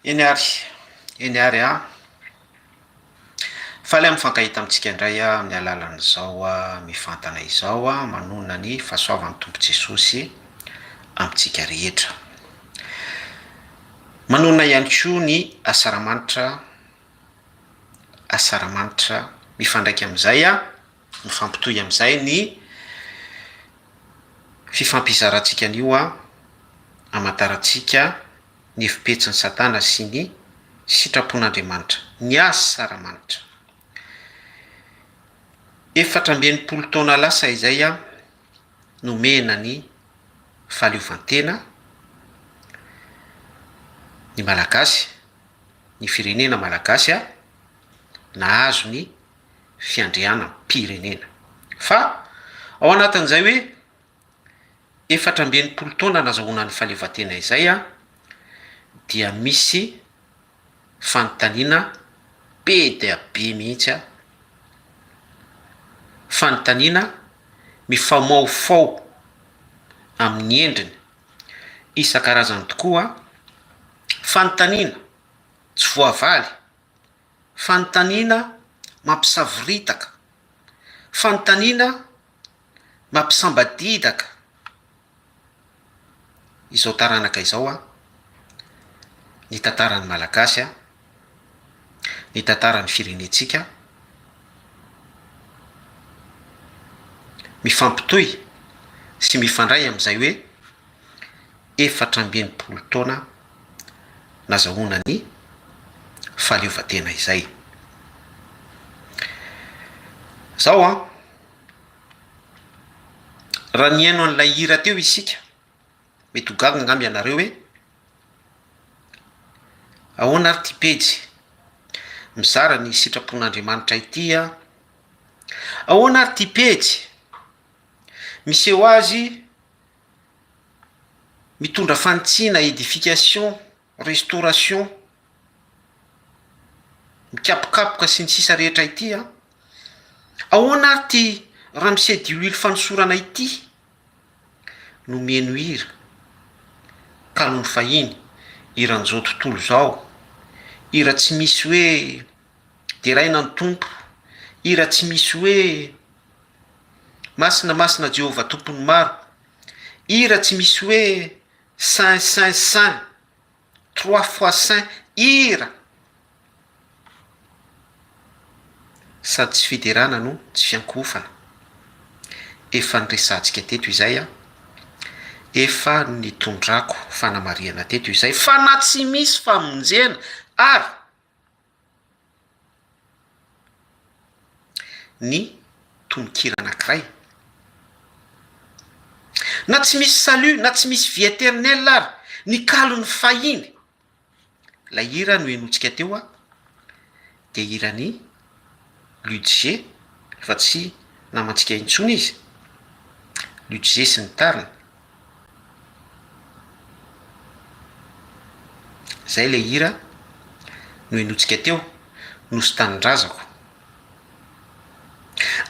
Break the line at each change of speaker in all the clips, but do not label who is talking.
Eny ary, eny ary an! Faly aho mifankahita amintsika indray amin'ny alalan'izao mivantana izao, manonona ny fahasoavan'ny Tompo Jesosy amintsika rehetra. Manonona ihany koa ny asaramanitra, asaramanitra mifandraika amin'izay, mifampitohy amin'izay ny fifampizarantsika anio hamantarantsika ny hevi-petsin'i Satana sy ny sitrapon'Andriamanitra, ny asaramanitra. 64 taona lasa izay aho nomena ny fahaleovantena ny Malagasy, ny firenena Malagasy nahazo ny fiandrianam-pirenena. Fa ao anatin'izay hoe 64 taona nazahoana ny fahaleovantena izay dia misy fanontaniana be dia be mihitsy an, fanontaniana mifamaofao amin'ny endriny isan-karazany tokoa, fanontaniana tsy voavaly, fanontaniana mampisavoritaka, fanontaniana Mampisambadidaka izao taranaka izao an, ny tantaran'ny Malagasy an, ny tantaran'ny firenentsika, mifampitohy sy mifandray amin'izay hoe 64 taona nazahoana ny fahaleovantena izay. Zao an. Raha nihaino an'ilay hira teo isika, mety ho gaga angamba ianareo hoe ahoana ary ity pejy mizara ny sitrapon'Andriamanitra ity an? Ahoana ary ity pejy miseho azy mitondra fanitsiana, édification, restauration, mikapokapoka sy ny sisa rehetra ity an! Ahoana ary ity ramose diloilo fanosorana ity no mihaino hira kalon'ny fahiny, hiran'izao tontolo izao, hira tsy misy hoe deraina ny Tompo, hira tsy misy hoe masina masina Jehovah Tompon'ny maro, hira tsy misy hoe saint saint saint. Trois fois saint hira! Sady tsy fiderana no tsy fiankohofana. Efa niresahantsika teto izay an! Efa nitondrako fanamarihana teto izay fa na tsy misy famonjena ary ny tononkira anankiray. Na tsy misy salut na tsy misy vie eternelle ary ny kalon'ny fahiny. Ilay hira nohenointsika teo dia hiran'i Ludger, efa tsy namantsika intsony izy, Ludger sy ny tariny. Zay le hira nohenointsika teo, Nosy Tanindrazako.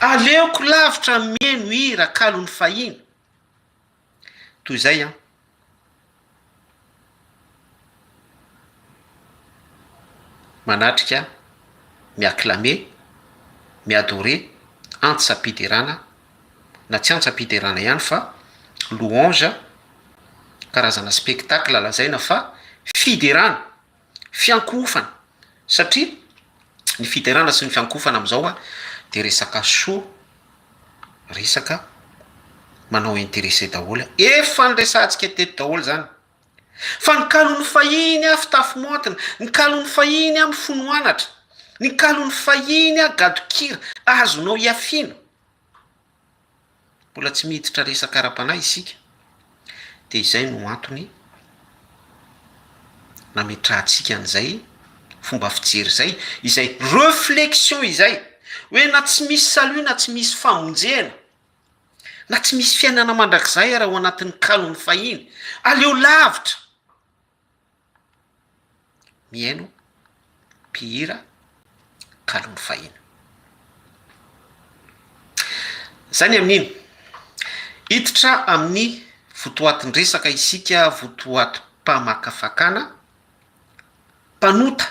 Aleoko lavitra mihaino hira kalon'ny fahiny toy izay an. Manatrika, mi-acclamer, mi-adorer, antsam-piderana, na tsy antsam-piderana ihany fa louange, karazana spectacle lazaina fa fiderana, fiankohofana, satria ny fiderana sy ny fiankohofana amin'izao dia resaka soa, resaka manao interesse daholo, efa niresahantsika teto daholo zany, fa ny kalon'ny fahiny ah fitafy maontina, ny kalon'ny fahiny ah mifono anatra, ny kalon'ny fahiny ah gadon-kira azonao iafiana. Mbola tsy miditra resaka ara-panahy isika dia izay no antony nametrahantsika an'izay fomba fijery izay, izay reflexion izay hoe na tsy misy salut na tsy misy famonjena na tsy misy fiainana mandrakizay ary ao anatin'ny kalon'ny fahiny, aleo lavitra. mihaino mpihira kalon'ny fahiny. Zay ny amin'iny. Hiditra amin'ny votoatin-dresaka isika, votoatim-pamakafakana. Mpanota.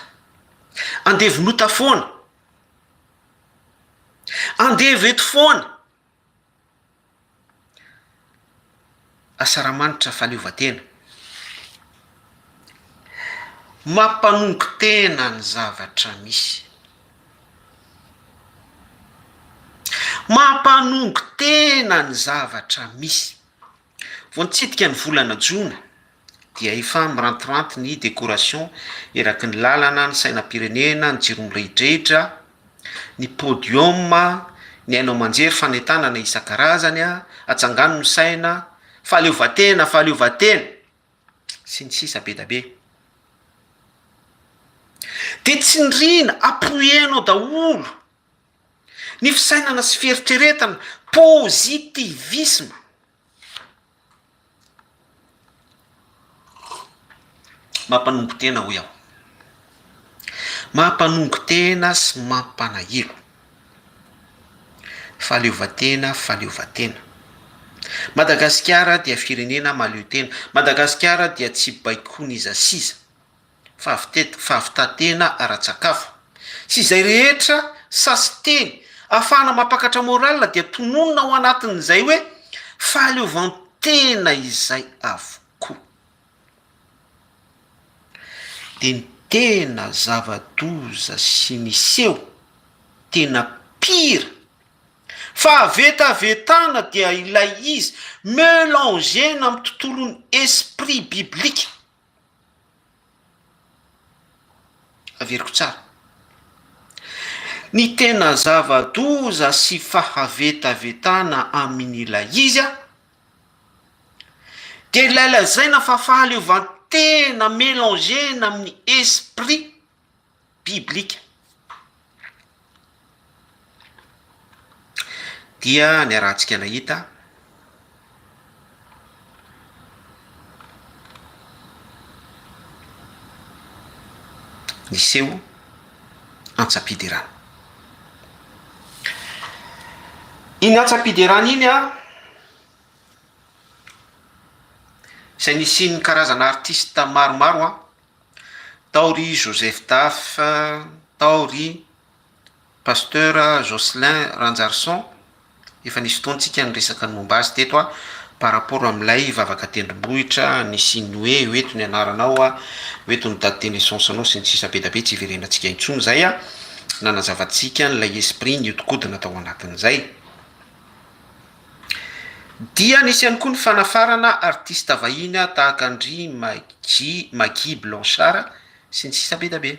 Andevon'ota foana. Andevo eto foana. Asaramanitra fahaleovantena. Mampanongo tena ny zavatra misy. Mampanongo tena ny zavatra misy. Vao nitsidika ny volana jona dia efa mirantiranty ny décoration eraky ny lalana, ny sainam-pirenena, ny jiro mirehidrehitra, ny podium, ny haino aman-jery fanentanana isan-karazany, atsangano ny saina, fahaleovantena, fahaleovantena, sy ny sisa be da be. Dia tsindriana, appuyer-nao daholo ny fisainana sy fieritreretana, positivisme. Mampanongo tena hoy aho. Mampanongo tena sy mampanahelo. Fahaleovantena, fahaleovantena. Madagasikara dia firenena mahaleo tena. Madagasikara dia tsy baikoin'iza s'iza. Fahavitantena ara-tsakafo. Sy izay rehetra sasinteny ahafahana mampakatra moral dia tononina ao anatin'izay hoe fahaleovantena izay avokoa. Dia ny tena zava-doza sy niseho tena pire fahavetavetana dia ilay izy melanger-na amin'ny tontolon'ny esprit biblique. Averiko tsara. Ny tena zava-doza sy fahavetavetana amin'ilay izy an, dia ilay lazaina fa fahaleovantena melanger-na amin'ny esprit biblika. Dia niarahantsika nahita niseho antsam-piderana. Iny antsam-piderana iny an, izay nisian'ny karazana artista maromaro an, Tao ry Joseph D'Af, tao ry Pasteur Jocelyn Ranjarison, efa nisy fotoana tsika niresaka ny momba azy teto a, par rapport amin'ilay vavaka an-tendrombohitra nisian'ny hoe ho eto ny anaranao a, ho eto ny date de naissance anao sy ny sisa be da be tsy hiverenantsika intsony izay a, nanazavantsika an'ilay esprit nihodinkodina tao anatin'izay. Dia nisy ihany koa ny fanafarana artista vahiny tahaka an-dry Maggie, Maggie Blanchard sy ny sisa be da be.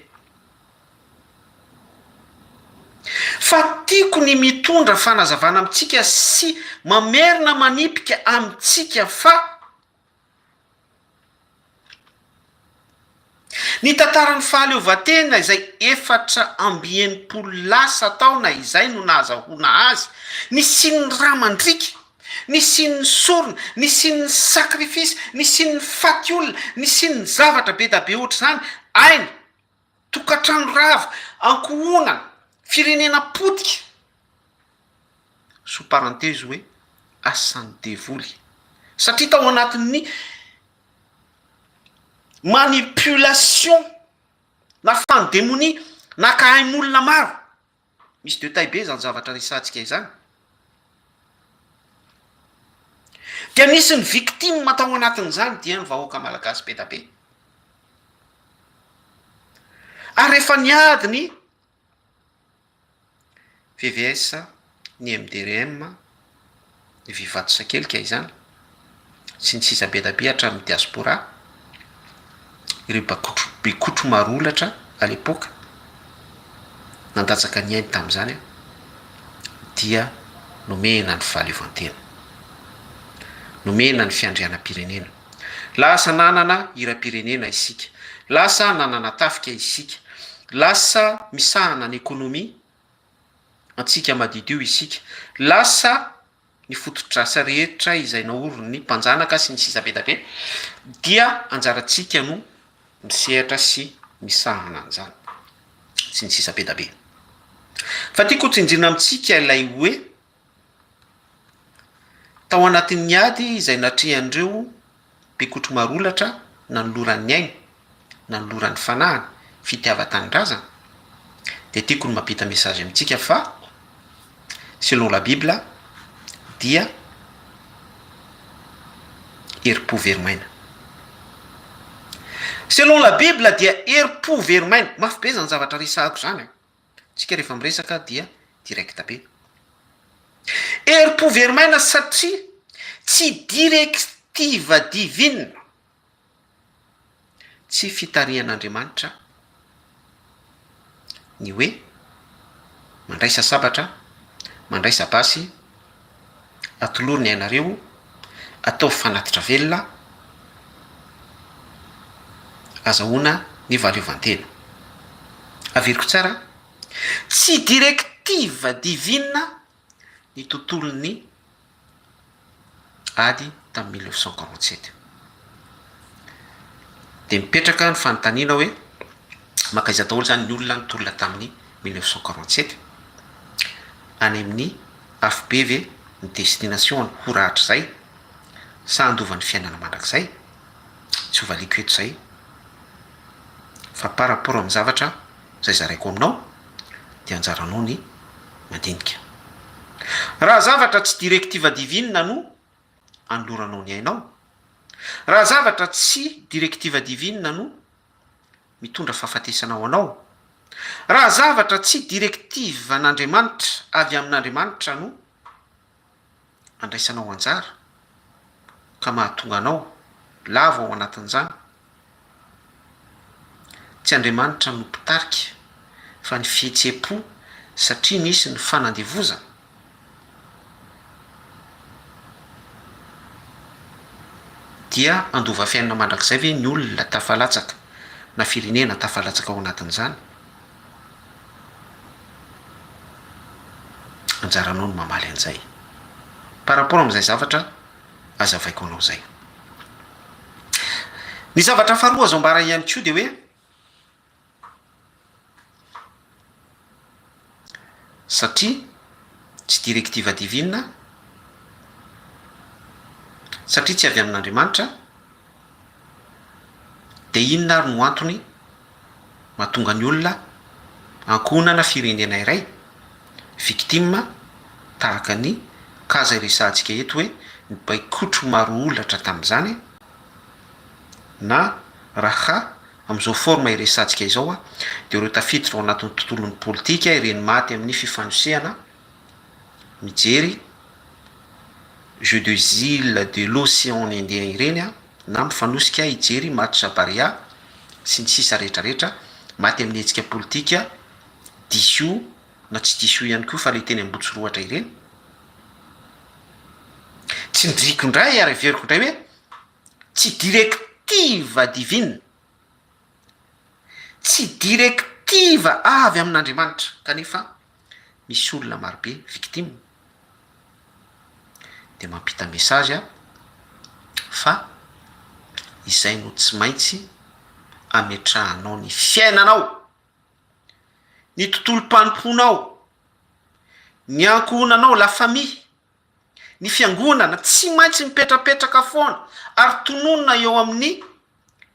Fa tiako ny mitondra fanazavana amintsika sy mamerina manipika amintsika fa. Ny tantaran'ny fahaleovantena izay 64 lasa taona izay no nahazahoana azy, nisian'ny rà mandriaka, nisian'ny sorona, nisian'ny sacrifice, nisian'ny faty olona, nisian'ny zavatra be da be ohatr'izany, aina, tokantrano rava, ankohonana, firenena potika. Sous parenthèse hoe asan'ny devoly. Satria tao anatin'ny manipulation nafahan'ny demonia naka ain'olona maro. Misy détail be izany zavatra resahantsika izany. Dia nisy ny victime tao anatin'izany dia ny vahoaka malagasy be da be. Ary rehefa niady ny VVS, ny MDRM, ny Vivato Sakelika izany, sy ny sisa be da be hatramin'ny diaspora, ireo bakotro bekotro marolatra à l'époque, nandatsaka ny ainy tamin'izany an, dia nomena ny fahaleovantena, nomena ny fiandrianam-pirenena. Lasa nanana hiram-pirenena isika, lasa nanana tafika isika, lasa misahana ny économie antsika madiodio isika, lasa ny fotodrasa rehetra izay naorin'ny mpanjanaka sy ny sisa be da be dia anjarantsika no misehatra sy misahana an'izany sy ny sisa be da be. Fa tiako ho tsindriana amintsika ilay hoe Tao anatin'ny ady izay natrehan'ireo mpikotro marolatra nanolorany ny ainy, nanolorany fanahiny. fitiavan-tanindrazana dia tiako ny mampita message amintsika fa selon la bible dia herim-po very maina. Selon la bible dia herim-po very maina. Mafy be zany zavatra resahako zany an. Tsika rehefa miresaka dia direct be. Herim-po very maina satria tsy directive divine. Tsy fitarihan'Andriamanitra ny hoe mandraisa sabatra, mandraisa basy, atolory ny ainareo, ataovy fanatitra velona, azahoana ny valeovantena. Averiko tsara, tsy directive divine ny tontolon'ny ady tamin'ny 1947. Dia mipetraka ny fanontaniana hoe mankaiza daholo izany ny olona nitolona tamin'ny 1947? Any amin'ny afobe ve ny destination-ny ho rahatrizay sa handova ny fiainana mandrakizay? Tsy ho valiako eto izay fa par rapport amin'ny zavatra izay zaraiko aminao dia anjaranao ny mandinika. Raha zavatra tsy directive divine no anoloranao ny ainao, raha zavatra tsy directive divine no mitondra fahafatesana ho anao, raha zavatra tsy directive an'Andriamanitra avy amin'Andriamanitra no andraisanao anjara ka mahatonga anao lavo ao anatin'izany, Tsy Andriamanitra no mpitarika fa ny fihetseham-po satria nisy ny fanandevozana. Dia handova fiainana mandrakizay ve ny olona tafalatsaka na firenena tafalatsaka ao anatin'izany? Anjaranao ny mamaly an'izay par rapport amin'izay zavatra azavaiko anao izay. Ny zavatra faharoa azo ambara ihany koa dia hoe satria tsy directive divine, satria tsy avy amin'Andriamanitra, dia inona ary no antony mahatonga ny olona ankohonana firenena iray victime tahaka ny cas izay resahantsika eto hoe ny baikotro maro holatra tamin'izany na raha amin'izao forme iresahantsika izao dia ireo tafiditra ao anatin'ny tontolon'ny politika ireny maty amin'ny fifanosehana mijery jeux des îles de l'océan indien ireny na mifanosika hijery match Barea sy ny sisa rehetra rehetra, maty amin'ny hetsika politika diso na tsy diso ihany koa fa le teny Ambotsirohatra ireny. Tsindriako indray ary averiko indray hoe tsy directive divine, tsy directive avy amin'Andriamanitra kanefa misy olona marobe victime. Dia mampita message aho fa izay no tsy maintsy ametrahanao ny fiainanao, ny tontolom-panompoanao, ny ankohonanao, la famille, ny fiangonana, tsy maintsy mipetrapetraka foana ary tononina eo amin'ny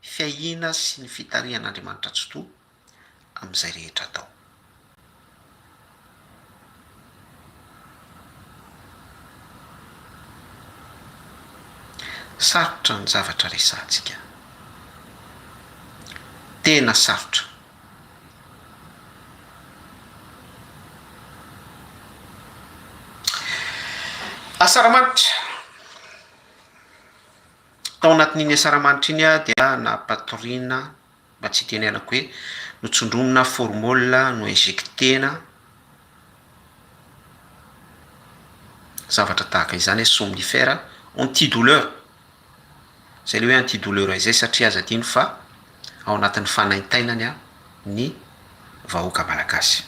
fiahiana sy ny fitarihan'Andriamanitra Tsitoha amin'izay rehetra atao. Sarotra ny zavatra resahantsika. Tena sarotra. Asaramanitra. Tao anatin'iny asaramanitra iny aho dia nampatoriana mba tsy hitenenako hoe notsondronina formol no injecter-na zavatra tahaka izany somnifère anti douleur, zay le hoe anti douleur izay satria aza adino fa ao anatin'ny fanaintainany ny vahoaka malagasy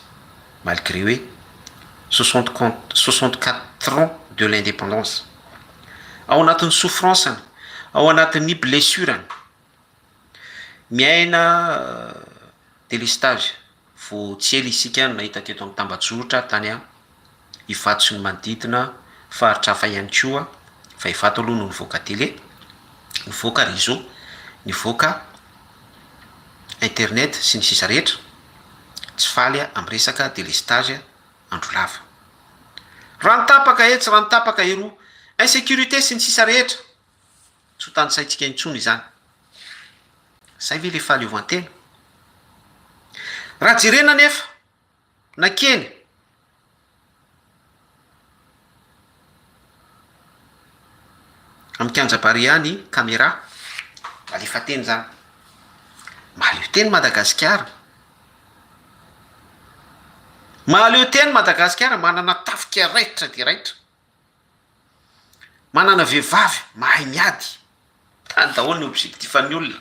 malgré hoe 64 ans de l'indépendance ao anatin'ny souffrance-ny ao anatin'ny blessure-ny Miaina délestage vao tsy ela isika no nahita teto amin'ny tambajotra tany Ivato sy ny manodidina, faritra hafa ihany koa, fa Ivato aloha no nivoaka télé, nivoaka réseau, nivoaka. Internet sy ny sisa rehetra, tsy faly amin'ny resaka délestage andro lava. Rano tapaka etsy, rano tapaka eroa, insécurité sy ny sisa rehetra, tsy ho tanisaintsika intsony izany. Zay ve le fahaleovantena? Raha jerena anefa, Nakeny. Amin'ny kianja Barea ny camera. Alefa teny zany. Mahaleo teny Madagasikara. Mahaleo teny Madagasikara, manana tafika raitra dia raitra. Manana vehivavy mahay miady. Tany daholo ny objectif an'ny olona.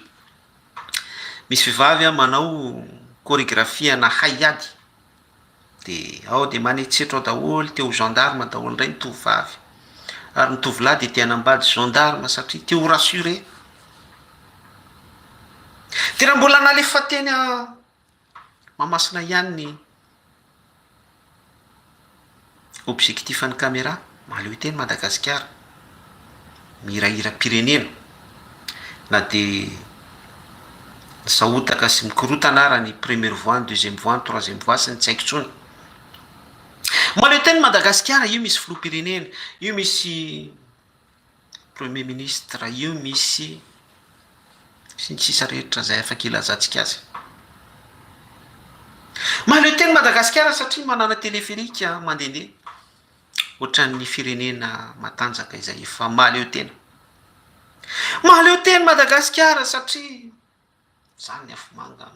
Misy vehivavy manao chorégraphie ana haiady. De ao de manetsetra ao daholo, te ho gendarme daholo indray ny tovovavy. Ary ny tovolahy de te hanambady gendarme satria te ho rassuré. De raha mbola nalefa teny Mahamasina ihany ny objectif an'ny caméra, mahaleo teny Madagasikara, mihirahiram-pirenena, na dia misahotaka sy mikorotana ara ny première voie, ny deuxième voie, ny troisième voie sy ny tsy haiko intsony. Mahaleo teny Madagasikara, io misy filoham-pirenena, io misy Premier ministre io misy sy ny sisa rehetra izay afaka ilazantsika azy. Mahaleo tena Madagasikara satria manana téléphérique mandehandeha ohatran'ny firenena matanjaka izay efa mahaleo tena. Mahaleo tena Madagasikara satria Zany ny afomanga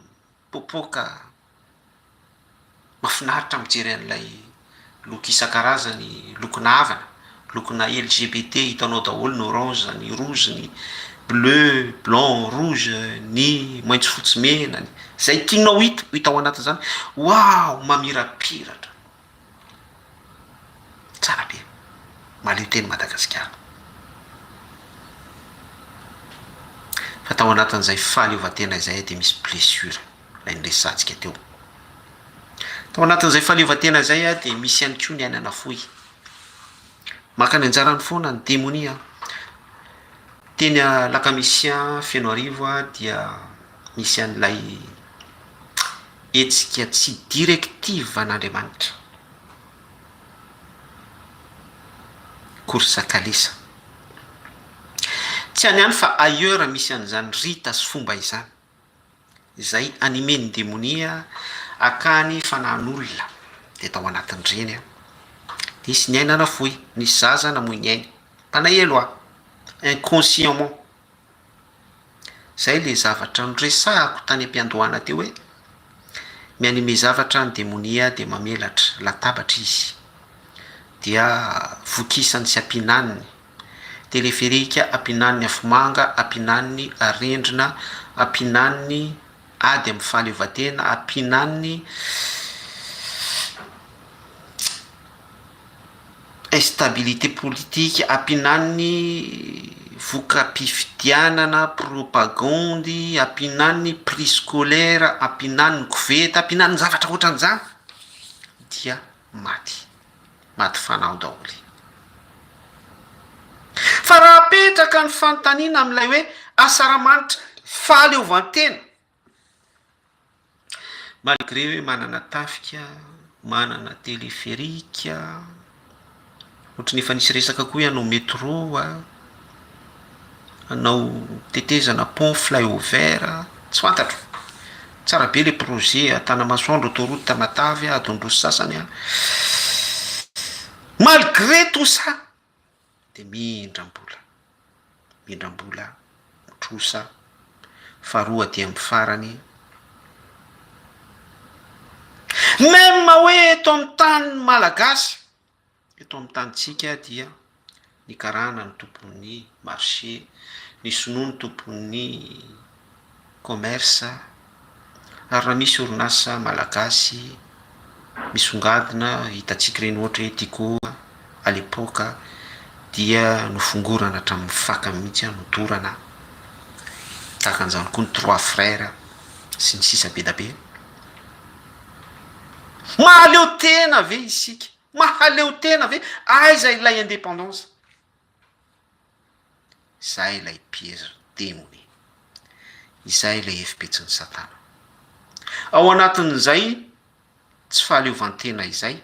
mipoapoaka mahafinaritra mijery an'ilay loko isan-karazany, lokona avana, lokona LGBT hitanao daholo ny orange, ny rouge, ny bleu, blanc, rouge, ny maitso fotsy mena, zay tianao hita, hita ao anatin'izany, waouh mamirapiratra. Tsara be. Mahaleo tena Madagasikara. Fa tao anatin'izay fahaleovantena izay dia misy blessure, ilay niresahantsika teo. Tao anatin'izay fahaleovantena izay dia misy ihany koa ny aina nafoy. Maka ny anjarany foana ny demonia. Teny Alakamisy Fenoarivo dia misy an'ilay hetsika tsy directive an'Andriamanitra. Course kalesa. Tsy any ihany fa ailleurs misy an'izany rita sy fomba izany. Izay animer-n'ny demonia hakany fanahin'olona. Dia tao anatin'ireny an. Nisy ny aina nafoy, nisy zaza namoy ny ainy. Mpanahelo aho. Inconsciemment. Zay le zavatra noresahako tany am-piandohana teo hoe mi-animer zavatra ny demonia dia mamelatra latabatra izy dia vokisany sy ampihinaniny, teleferika ampihinaniny afomanga, ampihinaniny arendrina, ampihinaniny ady amin'ny fahaleovantena, ampihinaniny Instabilité politique ampianan'ny voka-pifidianana, propagandy, ampianan'ny prix scolaire, ampianan'ny koveta, ampianan'ny zavatra ohatran'izany dia maty, maty fanahy daholo. Fa raha apetraka ny fanontaniana amin'ilay hoe asaramanitra fahaleovantena, Malgré hoe manana tafika, manana téléphérique, ohatran'ny efa nisy resaka koa hoe hanao métro a, hanao tetezana pont fly-over, tsy fantatro, tsara be le projet a, Tanamasoandro autoroute Tamatave adiny roa sy sasany a, malgré tout ça de mindram-bola, mindram-bola, mitrosa, faharoa aty amin'ny farany, même hoe eto amin'ny tany malagasy, eto amin'ny tanintsika dia ny karana no tompon'ny marché, ny sinoa no tompon'ny commerce, ary raha misy orinasa malagasy misongadina hitantsika ireny ohatra hoe Tiko à l'époque dia nofongorana hatramin'ny fakany mihitsy nodorana, tahaka an'izany koa ny trois frères sy ny sisa be da be. Mahaleo tena ve isika? Mahaleo tena ve? Aiza ilay indépendance? Izay ilay piège demony. Izay ilay hevi-petsin'i Satana. Ao anatin'izay tsy fahaleovantena izay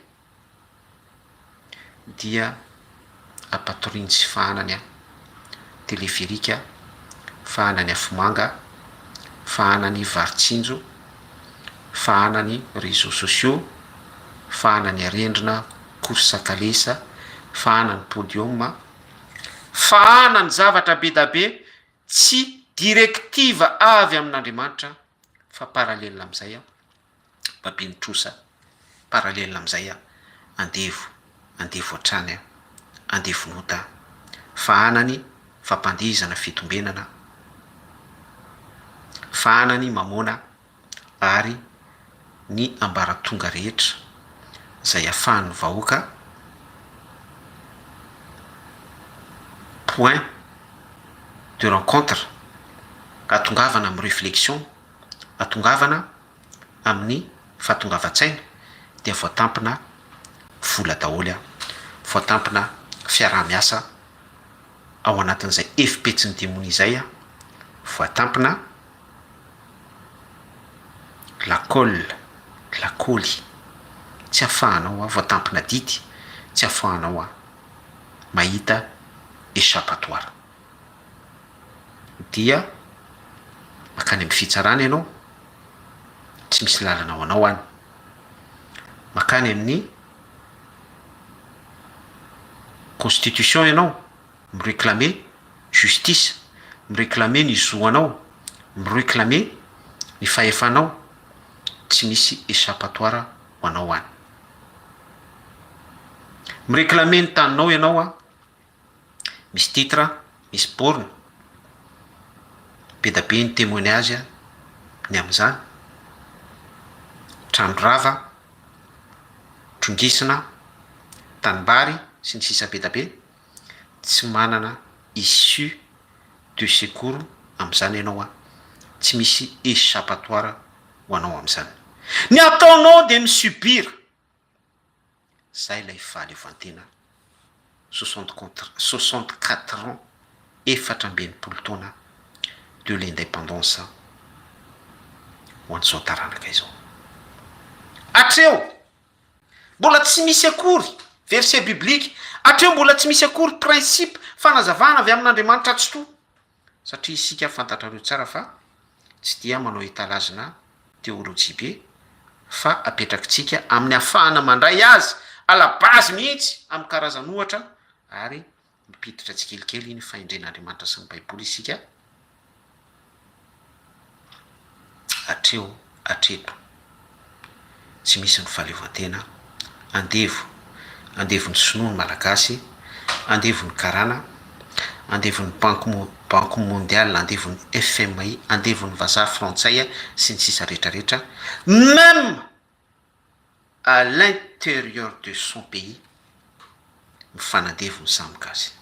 dia ampatoriany sy fahanany teleferika, fahanany afomanga, fahanany vary tsinjo, fahanany réseaux sociaux, fahanany arendrina course kalesa, fahanany podium, fahanany zavatra bedabe tsy directive avy amin'Andriamanitra fa parallèle amin'izay babeny trosa, parallèle amin'izay aho, andevo, andevo hatrany aho, andevon'ota aho, fahanany fampandihizana fitombenana, fahanany mamoana ary ny ambaratonga rehetra izay afahan'ny vahoaka point de rencontre ahatongavana amin'ny reflexion, ahatongavana amin'ny fahatongavan-tsaina dia voatampina vola daholo aho, voatampina fiaraha-miasa ao anatin'izay efi-petsin'ny demonia izay aho, voatampina lakôly, lakôly, tsy ahafahanao aho, voatampina didy, tsy ahafahanao aho mahita échappatoire. Dia mankany amin'ny fitsarana ianao, tsy misy lalana ho anao any. Mankany amin'ny constitution ianao, mi-reclamer justice, mi-reclamer ny zo anao, mi-reclamer ny fahefanao, tsy misy échappatoire ho anao any. Mi-reclamer ny taninao ianao an, misy titre, misy borne, be da be ny témoignage ny amin'izany, trano rava, trongisina, tanimbary sy ny sisa be da be, tsy manana issue de secours amin'izany ianao an, tsy misy échappatoire ho anao amin'izany. Ny ataonao dia mi-subir. Zay ilay fahaleovantena soixante contre 64 ans 64 taona de l'indépendance ho an'izao taranaka izao. Hatreo mbola tsy misy akory verset biblique, hatreo mbola tsy misy akory principe fanazavana avy amin'Andriamanitra Tsitoha. Satria isika fantatrareo tsara fa tsy dia manao etalage-na teolojia be fa apetrakitsika amin'ny ahafahana mandray azy à la base mihitsy amin'ny karazan'ohatra ary mipiditra tsikelikely ny fahendren'Andriamanitra sy ny Baiboly isika hatreo hatreto. Tsy misy ny fahaleovantena, andevo, andevon'ny sinoa ny malagasy, andevon'ny karana, andevon'ny banky banque mondiale, andevon'ny FMI, andevon'ny vazaha frantsay sy ny sisa rehetra rehetra, même à l'intérieur de son pays mifanandevo ny samy gasy.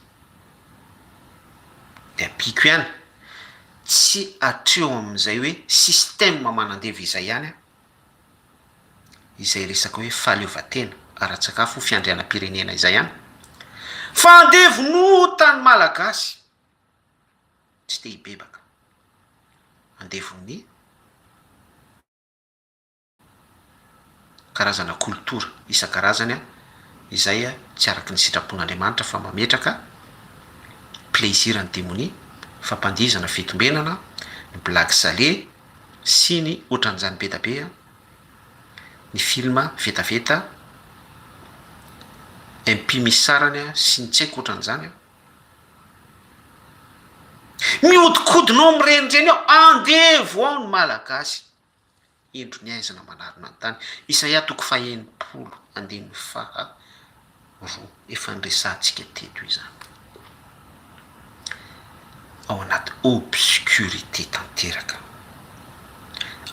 De ampiako ihany, tsy hatreo amin'izay hoe système manandevo izay ihany an, izay resaka hoe fahaleovantena ara-tsakafo, fiandrianam-pirenena izay ihany, fa andevo noho tany malagasy tsy te hibebaka, andevon'ny. Karazana koltora isan-karazany izay tsy araky ny sitrapon'Andriamanitra fa mametraka plaisir ny demonia, fampandihizana fitombenana, ny blague salée sy ny otran'izany bedabe, ny film vetaveta, MP misy sarany sy ny tsy haiko otran'izany. Mihodinkodina ao mirenireny ao, andevo ao ny Malagasy. Indro ny aizina manarona ny tany. Isaia toko faha-60 andininy faha roa. Efa niresahantsika teto izany. Ao anaty obscurité tanteraka.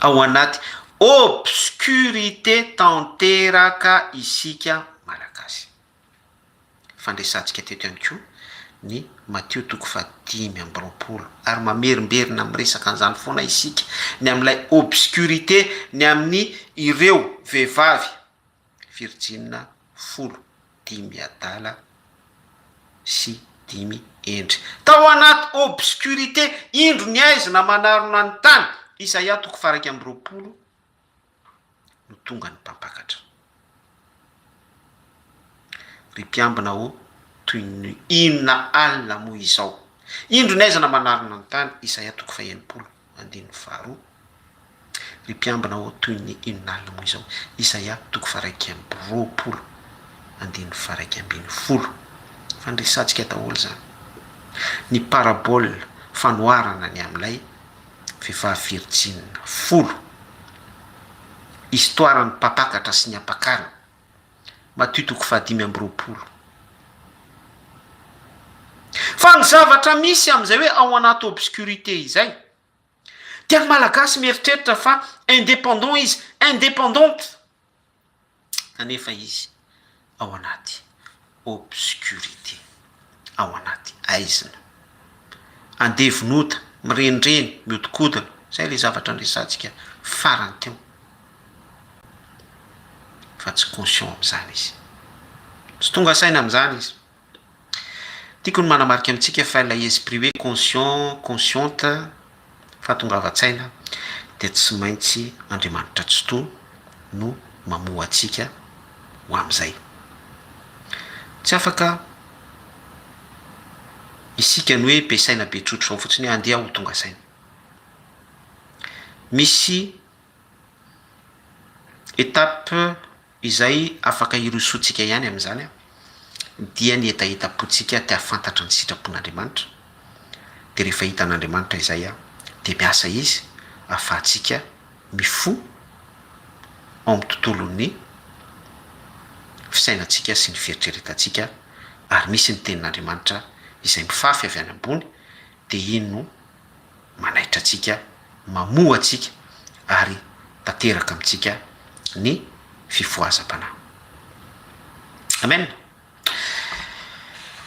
Ao anaty obscurité tanteraka isika Malagasy. Fandresantsika teto ihany koa ny Matio toko faha-25 ary mamerimberina miresaka an'izany foana isika ny amin'ilay obscurité ny amin'ny ireo vehivavy virjina folo, dimy adala sy dimy hendry. Tao anaty obscurité indro ny aizina manarona ny tany, Isaia toko faha-21. tonga ny mpampakatra. Ry mpiambina ô, toy ny inona alina moa izao? Indro ny aizana manarona ny tany, Isaia toko faha-60, andininy faharoa. Ry mpiambina ô, toy ny inona alina moa izao? Isaia toko faha-21, andininy faha-11. Fa niresahantsika daholo izany. Ny parabole, fanoharana ny amin'ilay vehivavy virjina folo. Histoire ny mpampakatra sy ny ampakarina. Matio toko faha-25. Fa ny zavatra misy amin'izay hoe ao anaty obscurité izay, dia ny Malagasy mieritreritra fa indépendant izy, indépendante. Kanefa izy ao anaty obscurité, ao anaty aizina. Andevon'ota, mirenireny, mihodinkodina, zay ilay zavatra niresahantsika farany teo. Fa tsy conscient amin'izany izy. Tsy tonga saina amin'izany izy. Tiako ny manamarika amintsika fa ilay esprit hoe conscient, consciente, fahatongavan-tsaina dia tsy maintsy Andriamanitra Tsitoha no mamoha antsika ho amin'izay. Tsy afaka isika ny hoe be saina be trotro zao fotsiny hoe andeha aho ho tonga saina. Misy étape Izay afaka hirosoantsika ihany amin'izany dia ny hetahetam-pontsika te hahafantatra ny sitrapon'Andriamanitra, dia rehefa hitan'Andriamanitra izay dia miasa Izy ahafahantsika mifoha ao amin'ny tontolon'ny fisainantsika sy ny fieritreretantsika ary misy ny tenin'Andriamanitra izay mifafy avy any ambony dia iny no manaitra antsika, mamoha antsika ary tanteraka amintsika ny fifohazam-panahy. Amen.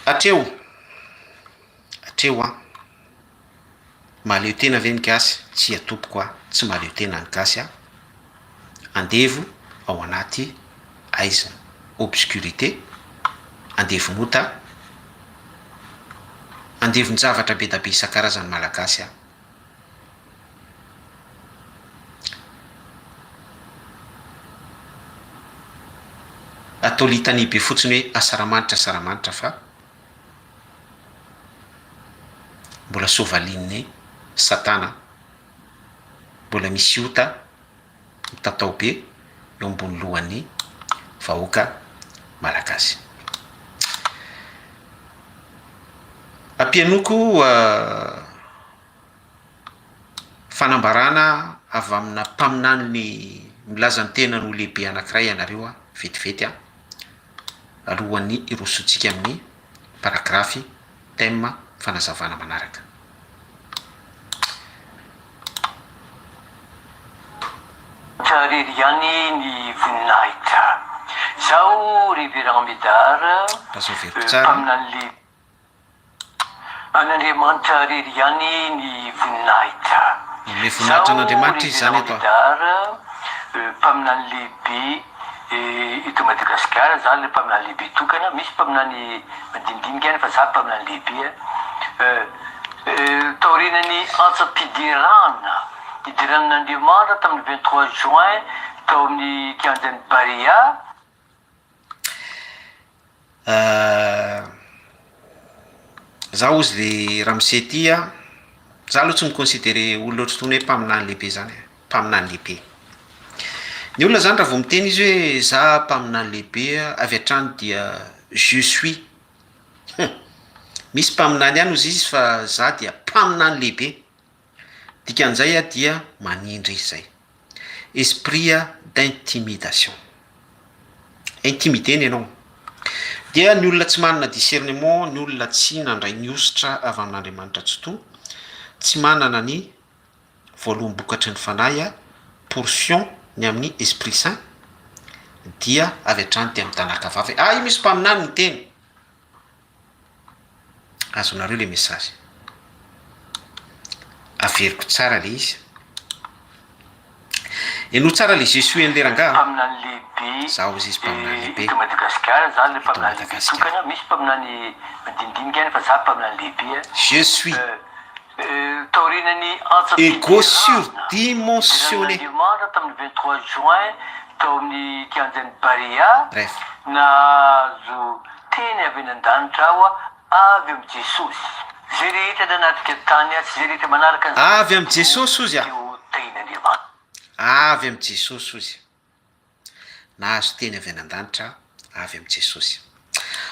Hatreo, hatreo an. Mahaleo tena ve ny gasy? Tsia tompoko a, tsy mahaleo tena ny gasy a. Andevo ao anaty aizina, obscurité, andevon'ota, andevon-javatra be da be isan-karazany malagasy a. Atao litanie be fotsiny hoe asaramanitra asaramanitra fa mbola soavalin'ny satana, mbola misy ota. mitatao be eo ambony lohan'ny vahoaka malagasy. Ampianoko fanambarana avy amina mpaminany milaza ny tenany ho lehibe anankiray ianareo vetivety alohan'ny hirosoantsika amin'ny paragrafy thème fanazavana manaraka.
Atra irery ihany ny voninahitra. Zaho Révérend Médard,
Lazao veriko tsara.
mpaminany lehibe. An'Andriamanitra irery ihany ny voninahitra.
Manome voninahitra
Zaho
an'Andriamanitra izy izany
Révérend
eto.
Médard, mpaminany lehibe eto Madagasikara, za le mpaminany lehibe tokana, misy mpaminany madinidinika ihany fa za mpaminany lehibe. Taorian'ny antsam-piderana nideran'Andriamanitra tamin'ny 23 juin tao amin'ny kianjan'i Barea,
Za hozy le ramose ty a, za aloha tsy mi-considerer olona ohatr'itony hoe mpaminany lehibe zany e, mpaminany lehibe. Ny olona zany raha vao miteny izy hoe za mpaminany lehibe a, avy hatrany dia je suis, hum, misy mpaminany ihany hozy izy fa za dia mpaminany lehibe, dikan'izay a dia manindry izy zay. Esprit d'intimidation. Intimider-ny ianao. Dia ny olona tsy manana discernement, ny olona tsy nandray ny hosotra avy amin'Andriamanitra Tsitoha, tsy manana ny voaloham-bokatry ny fanahy, portion ny amin'ny Esprit Saint, dia avy hatrany dia mitanaka vava hoe, ah io misy mpaminany niteny. Azonareo le message. Averiko tsara le izy. Henoy tsara le je suis an'le rangaha.
Mpaminany lehibe
Zaho izy izy mpaminany lehibe.
eto Madagasikara, za le
Eto
mpaminany lehibe
Madagasikara.
tokana, misy mpaminany madinidinika ihany fa za mpaminany lehibe.
Je suis.
Taorian'ny
Ego
antsam-piderana
surdimensionné.
nideran'Andriamanitra tamin'ny 23 juin. Tao amin'ny kianjan'i Barea,
Bref.
nahazo teny avy any an-danitra aho avy amin'i Jesosy. Izay rehetra nanatrika tany sy izay rehetra manaraka ny
Avy amin'i Jesosy ozy
dia
aho.
ho tahin'Andriamanitra.
Avy amin'i Jesosy ozy. Nahazo teny avy any an-danitra avy amin'i Jesosy.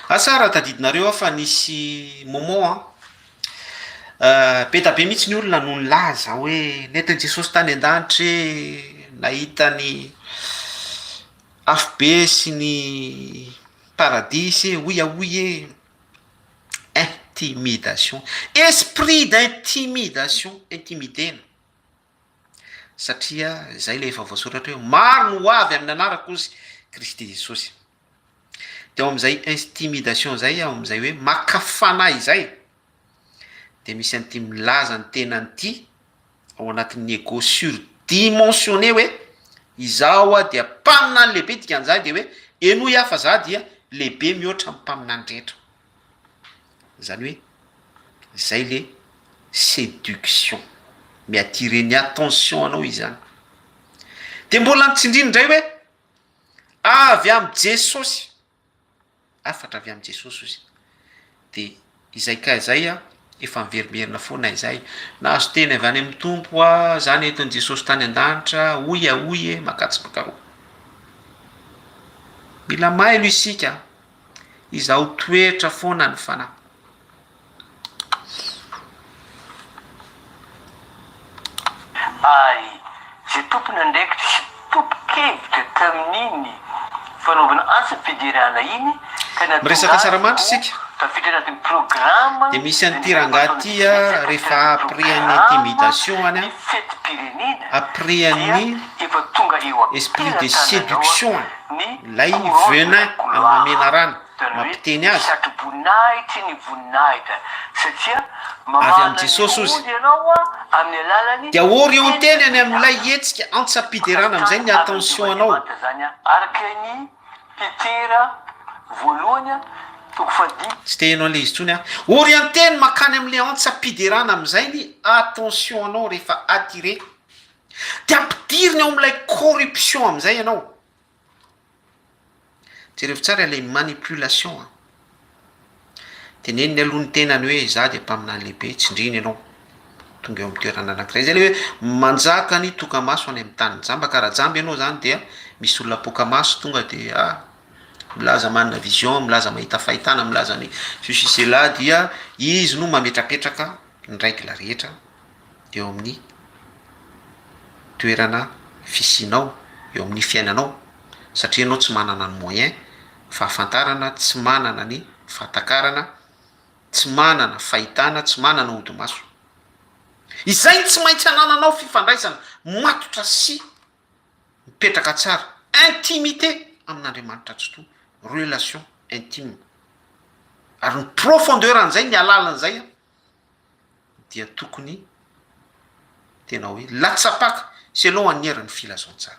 Asa raha tadidinareo aho fa nisy moment an, be da be mihitsy ny olona no nilaza hoe nentin'i Jesosy tany an-danitra e, nahita ny afobe sy ny paradisa e, hoy aho hoy e. Intimidation, esprit d'intimidation, intimidena. Satria izay ilay efa voasoratra hoe maro no ho avy amin'ny anarako hozy Kristy Jesosy. De ao amin'izay intimidation izay, ao amin'izay hoe maka fanahy izay, de misy an'ity milaza ny tenany ity ao anatin'ny ego surdimensionné hoe izaho aho dia mpaminany lehibe, dikan'izany de hoe henoy aho fa za dia lehibe mihoatra ny mpaminany rehetra. Zany hoe zay le séduction, mi-attirer ny attention anao izy zany. De mbola nitsindriny indray hoe avy amin'i Jesosy, hafatra avy amin'i Jesosy ozy. De izay cas izay an, efa miverimberina foana izay, nahazo teny avy any amin'ny Tompo aho, za nentin'i Jesosy tany an-danitra, hoy aho hoy e, makatsy makaroa. Mila mailo isika. Izaho toetra foana ny fanahy.
Ary izay tompon'andraikitra sy tompon-kevitra tamin'iny fanaovana antsom-piderana iny ka nahatonga
Miresaka
azy
asaramanitra
ho
isika.
tafiditra anatin'ny programa
Dia misy
izay
an'ity rangahy
nifamatoran'ny
ity
betsaka
rehefa
tanatin'ny
après an'ny
programa
intimidation any
ny
an,
fetim-pirenena
après
dia
an'ny
efa tonga eo
esprit de
am-pelatananao
séduction
ny
ilay
couronne de
venin
la
amin'ny
gloire.
menarana
Zany hoe
mampiteny azy.
satroboninahitry ny voninahitra satria
Avy
mamahana
amin'i
ny
Jesosy ozy.
ondry ianao amin'ny alalan'ny
Dia orienteny any amin'ilay
tenin'Andriamanitra.
hetsika antsam-piderana amin'izay
Fankasitrahana
ny
avy
attention anao.
amin'Andriamanitra zany araka ny Petera voalohany toko fahadimy.
Tsy te heno an'ilay izy intsony aho. Orienteny mankany amin'ilay antsam-piderana amin'izay ny attention anao rehefa attiré. Dia ampidiriny ao amin'ilay corruption amin'izay ianao. Jerevo tsara ilay manipulation an! Teneniny aloha ny tenany hoe izaho dia mpaminany lehibe, tsindriny ianao. Tonga eo amin'ny toerana anankiray. Izay ilay hoe manjaka ny tokamaso any amin'ny tanin'ny jamba, ka raha jamba ianao izany dia misy olona poka-maso tonga dia ah, milaza manana vision, milaza mahita fahitana, milaza ny ceci cela dia izy no mametrapetraka ny règle rehetra eo amin'ny toerana fisianao, eo amin'ny fiainanao, satria ianao tsy manana ny moyen fahafantarana, tsy manana ny fahatakarana, tsy manana fahitana, tsy manana hodi-maso. Izay no tsy maintsy anananao fifandraisana matotra sy mipetraka tsara, intimité amin'Andriamanitra Tsitoha, relation intime. Ary ny profondeur an'izay, ny halalin'izay dia tokony tena hoe latsa-paka selon an'i herin'ny filazantsara.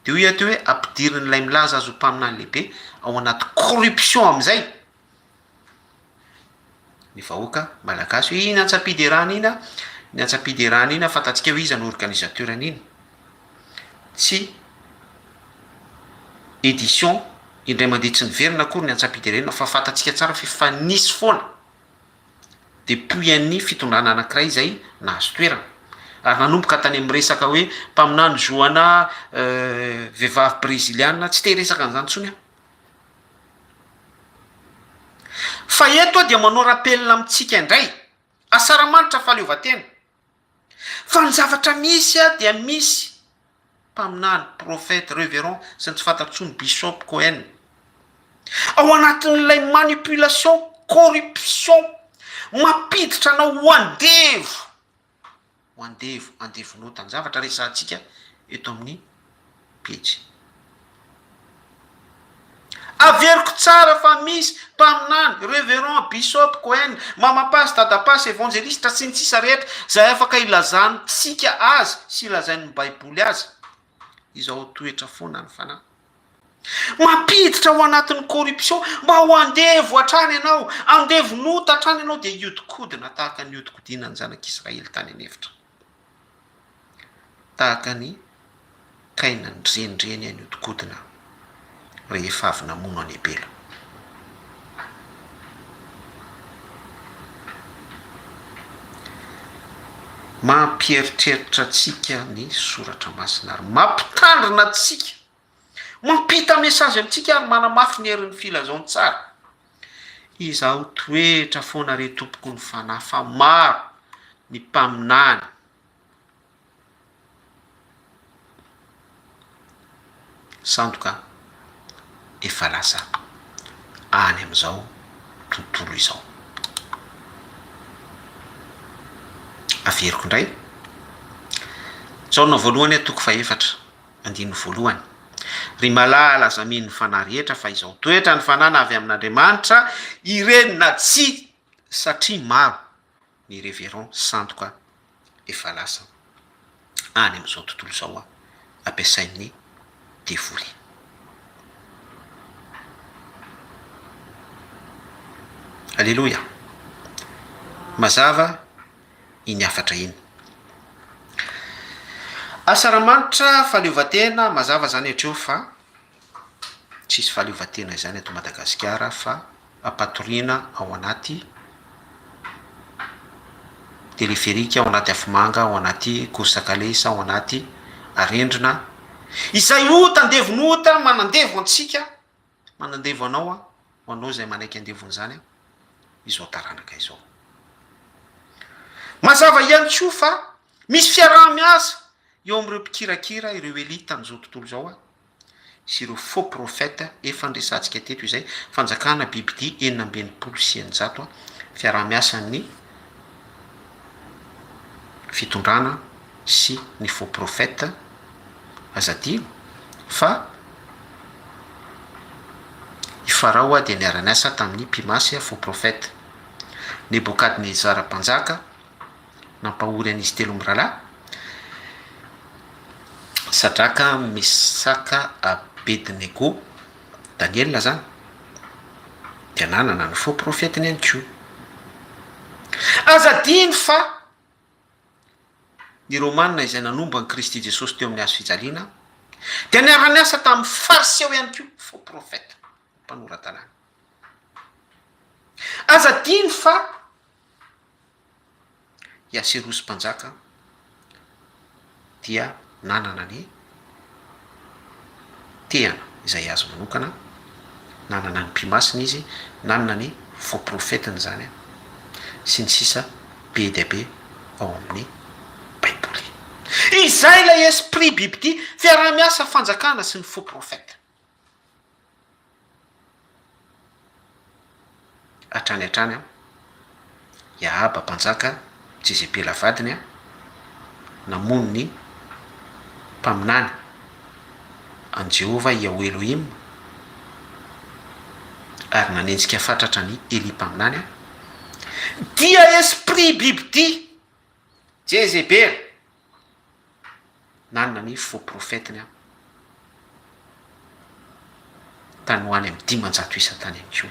Dia hoy aho teo hoe ampidirin'ilay milaza azy ho mpaminany lehibe ao anaty corruption amin'izay ny vahoaka malagasy hoe iny antsam-piderana iny an, ny antsam-piderana iny an, fantatsika hoe iza no organisateur an'iny. Tsy édition indray mandeha tsy niverina akory ny antsam-piderana fa fantatsika tsara fa efa nisy foana depuis an'ny fitondrana anankiray izay nahazo toerana ary nanomboka tany amin'ny resaka hoe mpaminany Joana vehivavy breziliana tsy te hiresaka an'izany intsony aho fa eto aho dia manao rappel amintsika indray asaramanitra fahaleovantena Fa ny zavatra misy dia misy mpaminany, prophète, reverend sy ny tsy fantatro intsony, bishop, cohen. Ao anatin'ilay manipulation, corruption, mampiditra anao ho andevo, ho andevo, andevon'ota ny zavatra resahantsika eto amin'ny pejy. Averiko tsara fa misy mpaminany, reverend, bishop, cohen, mama pasy, dada pasy, evanjelistra sy ny sisa rehetra izay afaka ilazantsika azy sy ilazain'ny baiboly azy. Izao toetra foana ny fanahy. Mampiditra ao anatin'ny corruption mba ho andevo hatrany ianao, andevon'ota hatrany ianao dia hiodikodina tahaka ny niodikodinan'ny zanak'Israely tany an'efitra. Tahaka ny. Kaina nirenireny nihodinkodina rehefa avy namono an'i Abela. Mampieritreritra antsika ny soratra masina ary mampitandrina antsika, mampita message amintsika ary manamafy ny herin'ny filazantsara. Izaho toetra foana re tompoko ny fanahy fa maro ny mpaminany Sandoka efa lasa any amin'izao tontolo izao. Averiko indray, Jaona voalohany toko fahefatra, andininy voalohany. Ry malala aza mino ny fanahy rehetra fa izao toetra ny fanahy na avy amin'Andriamanitra ireny na tsia satria maro ny Révérend sandoka efa lasa any amin'izao tontolo izao ampiasain'ny devoly. Aleloia! Mazava iny hafatra iny. Asaramanitra fahaleovantena, mazava izany hatreo fa tsisy fahaleovantena izany eto Madagasikara fa ampatoriana ao anaty teleferika, ao anaty afomanga, ao anaty course kalesa, ao anaty arendrina, izay ota andevon'ota manandevo antsika, manandevo anao aho, ho anao izay manaiky andevon'izany aho, izao taranaka izao. Mazava ihany koa fa misy fiaraha-miasa eo amin'ireo mpikirakira ireo elite an'izao tontolo izao sy ireo faux prophètes efa niresahantsika teto izay, fanjakana bibidia 666, fiaraha-miasan'ny fitondrana sy ny faux prophètes, aza adino fa i Farao dia niara-niasa tamin'ny mpimasy faux prophètes, Nebokadnezara mpanjaka, nampahory an'izy telo mirahalahy, Sadraka, Mesaka, Abednego, Daniela zany, dia nanana ny faux profetiny ihany koa. Aza adino fa ny Romana izay nanombo an'i Kristy Jesosy teo amin'ny hazo fijaliana dia niara-niasa tamin'ny Fariseo ihany koa, faux prophète, mpanora-dalàna. Aza adino fa I Aserosy mpanjaka dia nanana ny tehana izay azy manokana, nanana ny mpimasiny izy, nanana ny faux prophète-ny izany an, sy ny sisa be dia be ao amin'ny baiboly. Izay ilay esprit bibidia, fiaraha-miasa fanjakana sy ny faux prophète. Hatrany hatrany an, i Ahaba mpanjaka, Jezebela vadiny an, namono ny mpaminany an'i Jehovah Yahweh Elohim, ary nanenjika fatratra an'i Elia mpaminany an, dia esprit bibidia, Jezebela, Nanana ny faux prophète-ny aho tany ho any amin'ny 500 isa tany ihany koa.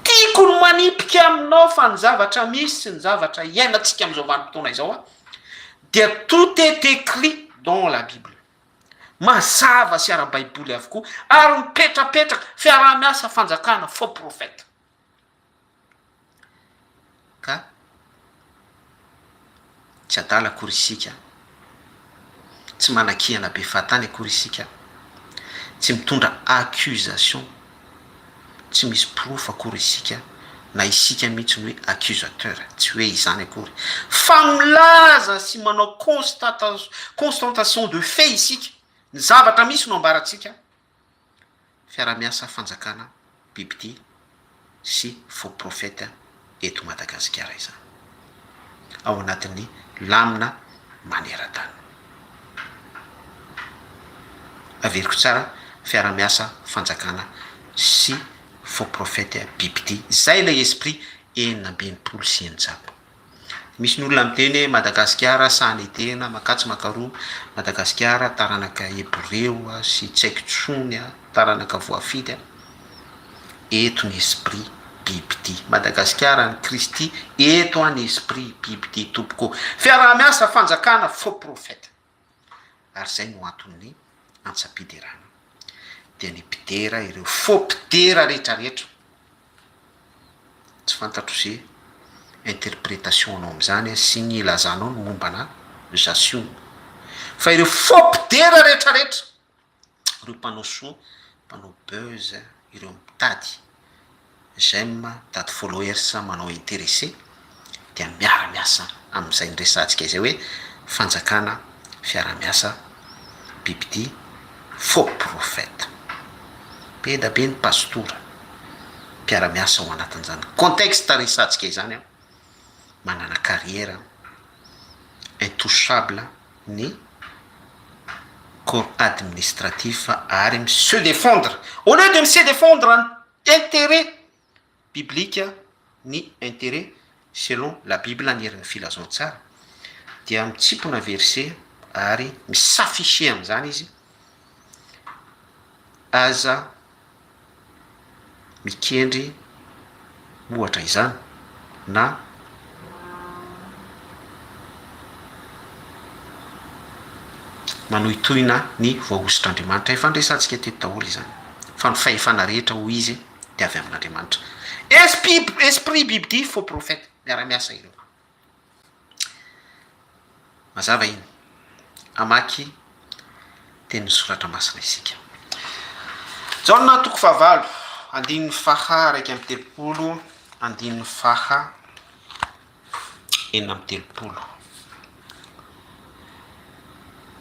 Tiako ny manipika aminao fa ny zavatra misy sy ny zavatra iainantsika amin'izao vanim-potoana izao an, dia tout est écrit dans la bible. Mazava sy ara-baiboly avokoa ary mipetrapetraka, fiaraha-miasa, fanjakana, faux prophète. Ka tsy adala akory isika, tsy manakihana be fahatany akory isika, tsy mitondra accusation tsy misy porofo akory isika, na isika mihitsy no hoe accusateur, tsy hoe izany akory, fa milaza sy manao constatation de fait isika, ny zavatra misy no ambarantsika, Fiarahamiasa fanjakana bibidia sy faux prophète eto Madagasikara izany. Ao anatin'ny lamina maneran-tany. Averiko tsara, fiarahamiasa fanjakana sy faux prophète bibidia. Izay ilay esprit 666. Misy ny olona miteny hoe Madagasikara saha netehina, makatsy makaroa, Madagasikara taranaka hebreo sy tsy haiko tsony, taranaka voafidy. Eto ny esprit bibidia. Madagasikara an'i Kristy, eto an ny esprit bibidia tompoko. Fiaraha-miasa fanjakana faux prophète. Ary izay no anton'ny antsam-piderana. Dia ny mpidera, ireo faux mpidera rehetra rehetra. Tsy fantatro ze interpretation anao amin'izany sy ny ilazanao ny momba ana Jasiona. Fa ireo faux mpidera rehetra rehetra, ireo mpanao soa, mpanao buzz, ireo mitady j'aime, mitady followers, manao intéressé dia miara-miasa amin'izay niresahantsika izay hoe fanjakana fiaraha-miasa bibidia faux prophète. Be da be ny pastora mpiara-miasa ao anatin'izany contexte resahantsika izany an, manana carrière intouchable ny corps administratif ary mi se défendre au lieu de mi se défendre ny intérêt biblique ny intérêt selon la bible ny herin'ny filazantsara dia mitsimpona verset ary mi s'afficher amin'izany izy aza mikendry ohatra izany na manohitohina ny voahosotr'Andriamanitra. Efa niresahantsika teto daholo izany fa ny fahefana rehetra hoy izy dia avy amin'Andriamanitra. Esprit esprit bibidia faux prophète miara-miasa ireo. Mazava iny. Hamaky tenin'ny soratra masina isika. Jaona toko fahavalo, andininy faha 31, andininy faha 36.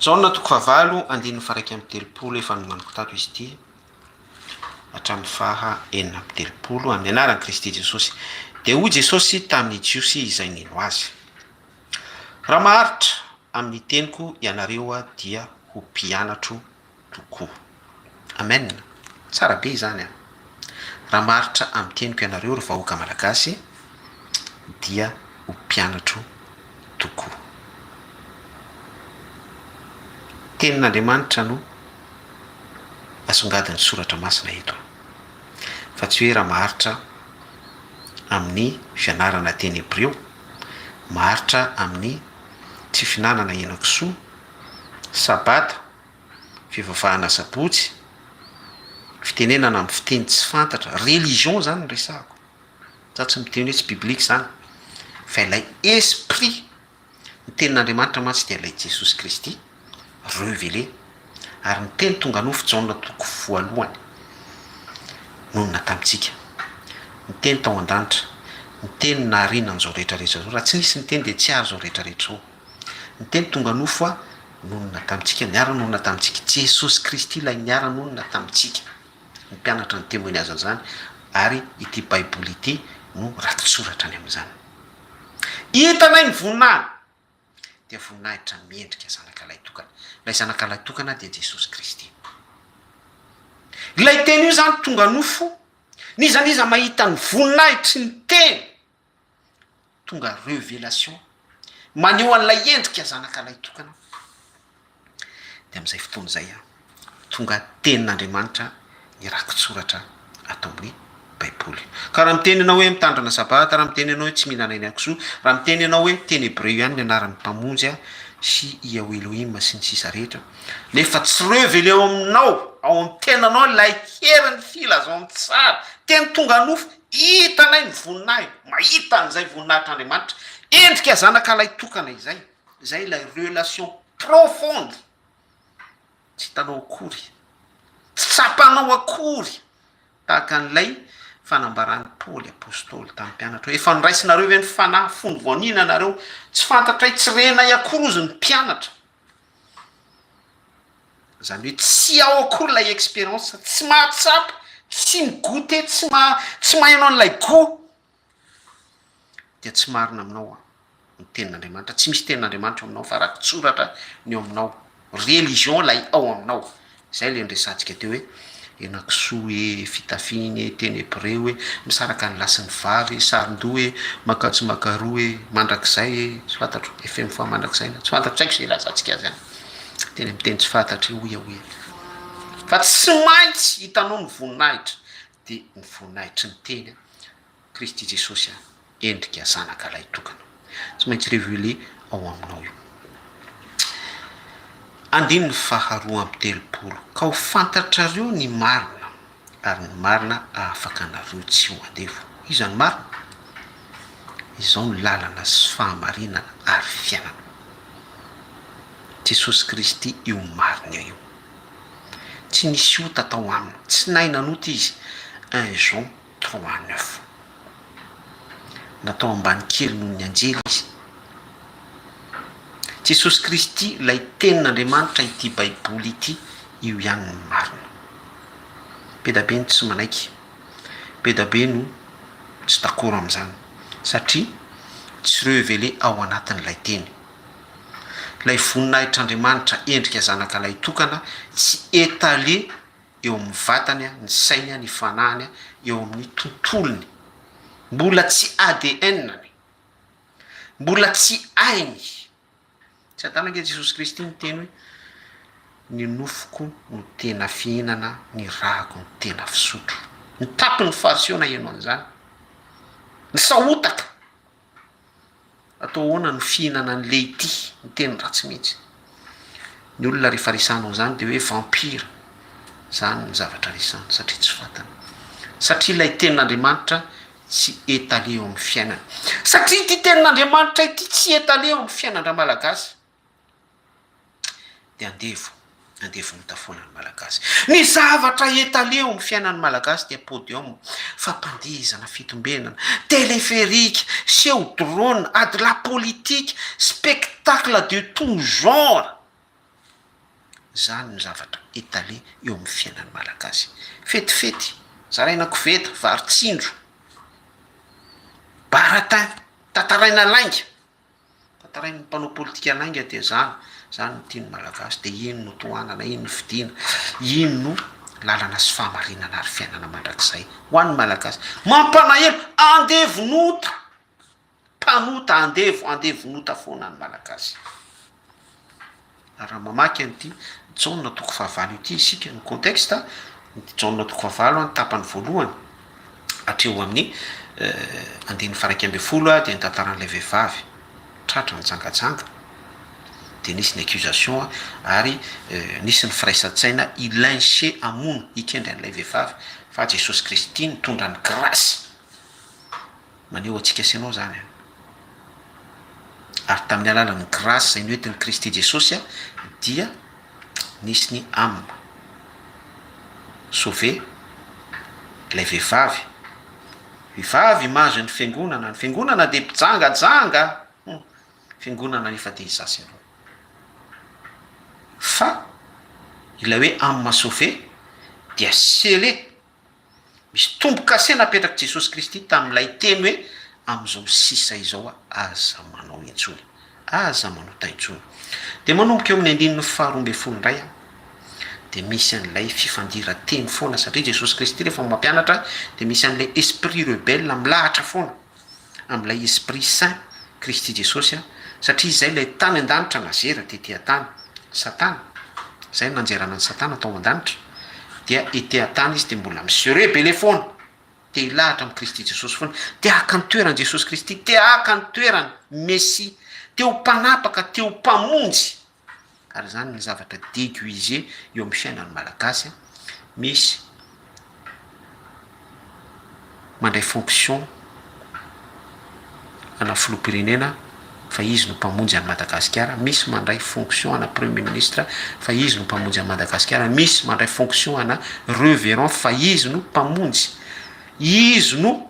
Jaona toko fahavalo, andininy faha 31, efa nomaniko tato izy ity, hatramin'ny faha 36, amin'ny anaran'i Kristy Jesosy. Dia hoy Jesosy tamin'ny Jiosy izay nino Azy, Raha maharitra amin'ny teniko ianareo dia ho mpianatro tokoa. Amen! Tsara be izany an! Raha maharitra amin'ny teniko ianareo ry vahoaka malagasy dia ho mpianatro tokoa. Tenin'Andriamanitra no asongadin'ny soratra masina eto fa tsy hoe raha maharitra amin'ny fianarana teny hebreo, maharitra amin'ny tsy fihinanana henakisoa, sabata, fivavahana sabotsy, fitenenana amin'ny fiteny tsy fantatra, religion zany no resahako, za tsy miteny hoe tsy biblique zany fa ilay esprit Ny tenin'Andriamanitra mantsy dia ilay Jesosy Kristy revelé ary ny teny tonga nofo Jaona toko voalohany nonina tamintsika. Ny teny tao an-danitra, ny teny nahariana an'izao rehetra rehetra izao, raha tsy nisy ny teny dia tsy ary izao rehetra rehetra izao. Ny teny tonga nofo nonina tamintsika, niara-nonina tamintsika, Jesosy Kristy ilay niara-nonina tamintsika. Ny mpianatra no témoignage an'izany ary ity baiboly ity no raki-tsoratra any amin'izany. Hitanay ny voninahiny, dia voninahitra mendrika zanaka lahitokana. Ilay zanaka lahitokana dia Jesosy Kristy. Ilay teny io izany tonga nofo, n'iza n'iza mahita ny voninahitry ny teny, tonga revelation, maneho an'ilay endrika zanaka lahitokana, Dia amin'izay fotoana izay, tonga tenin'Andriamanitra ny rakitsoratra ato amin'ny Baiboly. Ka raha miteny ianao hoe mitandrina Sabata, raha miteny ianao hoe tsy mihinana henakisoa, raha miteny ianao hoe teny hebreo ihany ny anaran'ny Mpamonjy sy Yahweh Elohim sy ny sisa rehetra, nefa tsy revelé ao aminao, ao amin'ny tenanao ilay herin'ny filazantsara, teny tonga nofo, hitanay ny voninahiny, mahita an'izay voninahitr'Andriamanitra, endrika zanaka lahitokana izay. Izay ilay relation profonde tsy hitanao akory, tsy tsapanao akory tahaka an'ilay fanambaran'i Paoly apostoly tamin'ny mpianatra hoe efa noraisinareo ve ny fanahy fony vao nihinanareo? Tsy fantatray, tsy renay akory hozy ny mpianatra. Izany hoe tsy ao akory ilay expérience, tsy mahatsapa, tsy mi-goûter, tsy maha, tsy maheno an'ilay goût. Dia tsy marina aminao aho. ny tenin'Andriamanitra, tsy misy tenin'Andriamanitra eo aminao fa raki-tsoratra ny eo aminao, religion ilay ao aminao, zay le niresahantsika teo hoe henakisoa e, fitafiana e, teny hebreo e, misaraka ny lahy sy ny vavy e, saron-doha e, makatsy makaroa e, mandrakizay e, tsy fantatro, fmfa mandrakizay na tsy fantatro, tsy haiko zay ilazantsika azy any, teny amin'ny teny tsy fantatra io hoy aho hoe, fa tsy maintsy hitanao ny voninahitra, de ny voninahitry ny teny Kristy Jesosy a, endrika zanaka lahy tokana. Tsy maintsy reveler ao aminao io. Andininy faha 32, Ka ho fantatrareo ny marina, ary ny marina hahafaka anareo tsy ho andevo. Iza no marina? Izao no lalana sy fahamarinana ary fiainana. Jesosy Kristy io marina io. Tsy nisy ota tao aminy, tsy nahay nanota izy, un Jean 3 9. Natao ambany kely noho ny anjely izy. Jesosy Kristy ilay tenin'Andriamanitra ity baiboly ity io ihany no marina. Be da be ny tsy manaiky, be da be no tsy d'accord amin'izany satria tsy reveler ao anatin'ilay teny. Ilay voninahitr'Andriamanitra endrika zanaka lahitokana tsy étaler eo amin'ny vatany, ny sainy, ny fanahiny, eo amin'ny tontolony. Mbola tsy ADN-ny. Mbola tsy hainy. Tsy adala ange Jesosy Kristy niteny hoe, ny nofoko no tena fihinana, ny rako no tena fisotro. Nitapy ny Fariseo naheno an'izany. Nisahotaka. Atao ahoana no fihinana an'i leity? Miteny ratsy mihitsy. Ny olona rehefa resahanao an'izany dia hoe vampire. Izany ny zavatra resahany satria tsy fantany. Satria ilay tenin'Andriamanitra tsy étalé eo amin'ny fiainany. Satria ity tenin'Andriamanitra ity tsy étalé eo amin'ny fiainan-dRamalagasy. Dia andevo, andevon'ota foana ny Malagasy. Ny zavatra étalé eo amin'ny fiainan'ny Malagasy dia podium, fampandihizana fitombenana, téléphérique, seho drone, adilahy politique, spectacle de tout genre. Izany no zavatra étalé eo amin'ny fiainan'ny Malagasy. Fetifety, zaraina koveta, vary tsindro, baratin, tantaraina lainga. Tantarain'ny mpanao politika lainga dia zany, zany no tian'ny Malagasy dia iny no tohanana, iny no fidiana, iny no lalana sy fahamarinana ary fiainana mandrakizay ho an'ny Malagasy. Mampanahelo, andevon'ota, mpanota, andevo, andevon'ota foana ny Malagasy. Ary raha mamaky an'ity Jaona toko fahavalo ity isika, ny contexte, Jaona toko fahavalo ny tapany voalohany hatreo amin'ny andininy faha 11 dia ny tantaran'ilay vehivavy tratra nijangajanga, dia nisy ny accusation ary nisy ny firaisan-tsaina hi-lyncher hamono, hikendry an'ilay vehivavy fa Jesosy Kristy nitondra ny grâce. Maneho antsika sy ianao izany an. Ary tamin'ny alalan'ny grâce izay noentin'i Kristy Jesosy dia nisy ny âme sauvée, ilay vehivavy, vehivavy image ny fiangonana, ny fiangonana dia mpijangajanga, hum, fiangonana nefa dia izaho sy ianao. Fa ilay hoe âme sauvée dia scellée Misy tombo-kase napetrak'i Jesosy Kristy tamin'ilay teny hoe, Amin'izao sisa izao aza manao intsony. Aza manota intsony. Dia manomboka eo amin'ny andininy faharoa ambin'ny folo indray aho, dia misy an'ilay fifandiran-teny foana, satria Jesosy Kristy rehefa mampianatra dia misy an'ilay esprit rebelle milahatra foana amin'ilay esprit saint, Kristy Jesosy, satria izay ilay tany an-danitra nazera tety an-tany. Satana, izay no nanjerana an'i Satana tao an-danitra, dia ety an-tany izy dia mbola mi-se rebeller foana, te hilahatra amin'i Kristy Jesosy foana, te haka ny toeran'i Jesosy Kristy, te haka ny toeran'ny Mesia, te ho mpanapaka, te ho mpamonjy. Ary izany ny zavatra deguisé eo amin'ny fiainan'ny Malagasy, misy mandray fonction ana filoham-pirenena fa izy no mpamonjy an'i Madagasikara, misy mandray fonction ana premier ministre fa izy no mpamonjy an'i Madagasikara, misy mandray fonction ana reverend fa izy no mpamonjy, izy no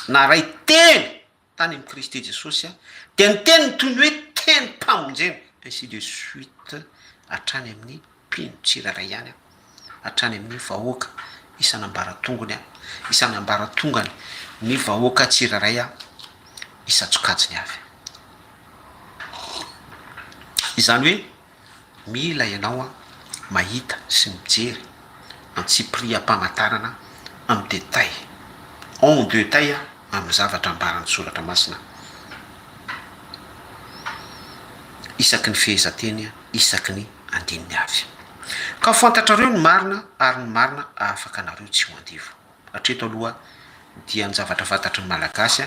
naray teny tany amin'i Kristy Jesosy dia ny teniny toy ny hoe tenim-pamonjena, ainsi de suite hatrany amin'ny mpino tsirairay ihany, hatrany amin'ny vahoaka isan'ambaratongony, isan'ambaratongany ny vahoaka tsirairay isan-tsokajiny avy. Izany hoe Mila ianao mahita sy mijery antsipiriam-pamantarana amin'ny détail, en detail amin'ny zavatra ambaran'ny soratra masina isaky ny fehezanteny, isaky ny andininy avy. Ka ho fantatrareo ny marina ary ny marina hahafaka anareo tsy ho andevo. Hatreto aloha dia ny zavatra fantatry ny Malagasy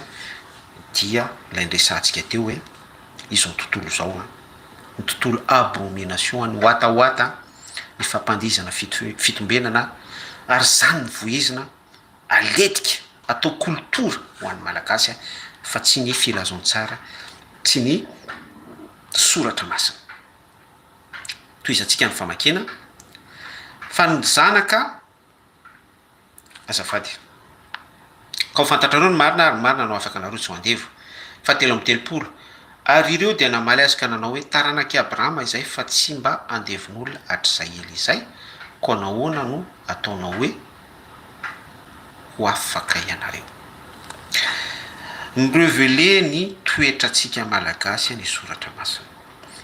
dia ilay niresahantsika teo hoe izao tontolo izao. Ny tontolo abomination, ny watawata, ny fampandihizana fitombenana ary zany no vohizina aletika atao kolotora ho an'ny Malagasy fa tsy ny filazantsara, tsy ny soratra masina. Tohizantsika ny famakiana fa ny zanaka Azafady. Ka ho fantatrareo ny marina ary ny marina no hahafaka anareo tsy ho andevo. Fahatelo amby 30. Ary ireo dia namaly azy ka nanao hoe, Taranak'i Abrahama izahay fa tsy mba andevon'olona hatrizay ela izay, koa nahoana no ataonao hoe, Ho afaka ianareo? Ni-reveler ny toetrantsika Malagasy ny Soratra Masina.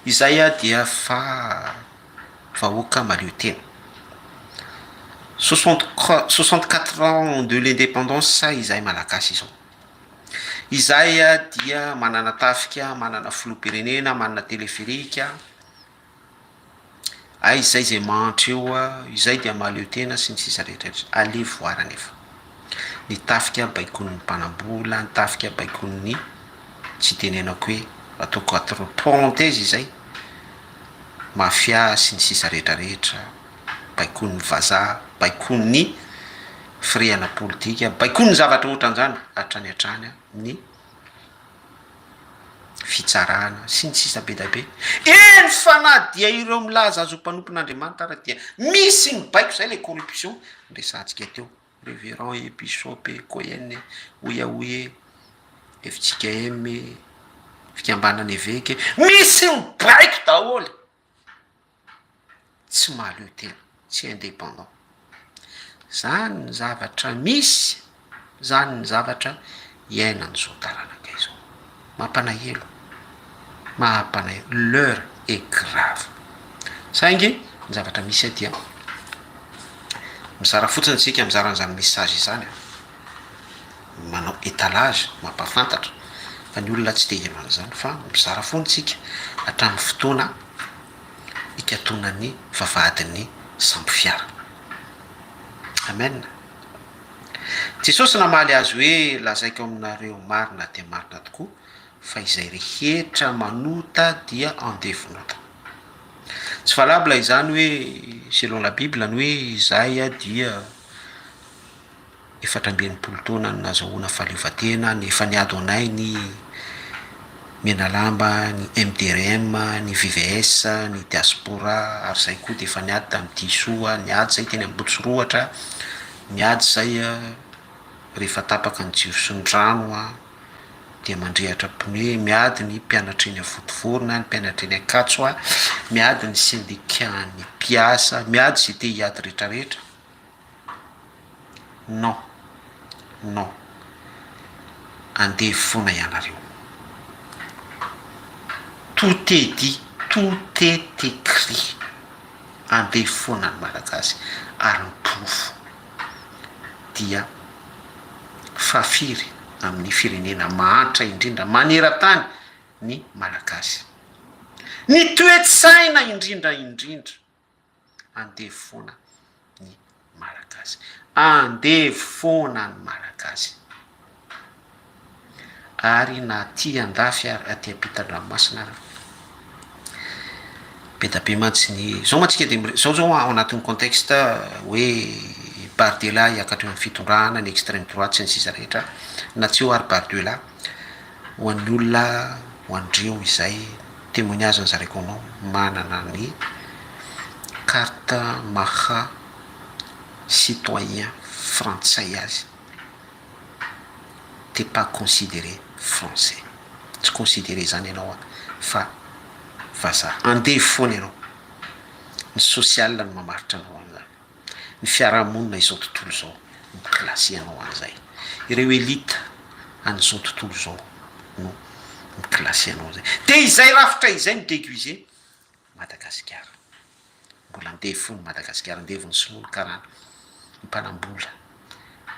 Izay dia fa. vahoaka mahaleo tena. 64 ans de l'indépendance izahay Malagasy izao. Izahay dia manana tafika, manana filoham-pirenena, manana téléphérique, aiza izay izay mahantra eo, izay dia mahaleo tena sy ny sisa rehetra rehetra. Allez voir anefa. Ny tafika baikon'ny mpanambola, ny tafika baikon'ny tsy itenenako hoe ataoko entre parenthèse izay. mafia sy ny sisa rehetra rehetra, baikoin'ny vazaha, baikoin'ny firehana politika, baikoin'ny zavatra ohatran'izany hatrany hatrany ny fitsarana sy ny sisa be dia be. Eny fa na dia ireo milaza azy ho mpanompon'Andriamanitra ara dia misy ny baiko, zay le corruption resahantsika teo. Reverend e, Bishop e, Cohen e, Oyaoy e, fjkm e, fikambanana eveka e, misy mibaiko daholo, tsy mahaleo tena, tsy indépendant, zany ny zavatra misy, zany ny zavatra iainan'izao taranaka izao, mampanahelo, mahampanahelo, l'heure est grave, saingy ny zavatra misy dia. Mizara fotsiny isika mizara an'izany message izany an! Manao étalage mampahafantatra fa ny olona tsy te hino an'izany fa mizara foana isika hatramin'ny fotoana hikatonan'ny vavahadin'ny sambo fiara. Amen. Jesosy namaly azy hoe lazaiko aminareo marina dia marina tokoa fa izay rehetra manota dia andevon'ota. Tsy valable izany hoe selon la bible ny hoe izahay dia 64 taona no nazahoana fahaleovantena, ny efa niady ho anay ny Menalamba, ny MDRM, ny VVS, ny diaspora ary izahay koa dia efa niady tamin'ny Disoa, niady izahay teny Ambohitsorohitra, niady izahay rehefa tapaka ny jiro sy ny rano. dia mandrehatra pneu, miady ny mpianatra eny Vontovorona, ny mpianatra eny Ankatso, miady ny syndicat-n'ny mpiasa, miady izay te hiady rehetra rehetra. Non, non, andevo foana ianareo. Tout est dit, tout est écrit, andevo foana ny Malagasy ary ny porofo. dia fahafiry amin'ny firenena mahantra indrindra maneran-tany ny Malagasy. Ny toe-tsaina indrindra indrindra, andevo foana ny Malagasy. Andevo foana ny Malagasy. Ary na aty andafy ary aty ampitan-dranomasina ary be da be mantsy ny, zao mantsy tsika de zao zao ao anatin'ny contexte hoe Bardella hiakatra eo amin'ny fitondrana, ny extreme droite sy ny sisa rehetra, na tsy eo ary Bardella, ho an'ny olona ho an-dreo izay témoignage no zaraiko anao, manana ny carte maha citoyen frantsay azy. T'es pas considéré français. Tsy considéré izany ianao an, fa vazaha. Andevo foana ianao. Ny social no mamaritra anao an'izany. Ny fiarahamonina izao tontolo izao no mi-classer anao an'izay. Ireo elite an'izao tontolo izao no mi-classer anao an'izay. Dia izay rafitra izay no déguisé Madagasikara. Mbola andevo fony Madagasikara, andevon'ny sinoa ny karana, ny mpanambola,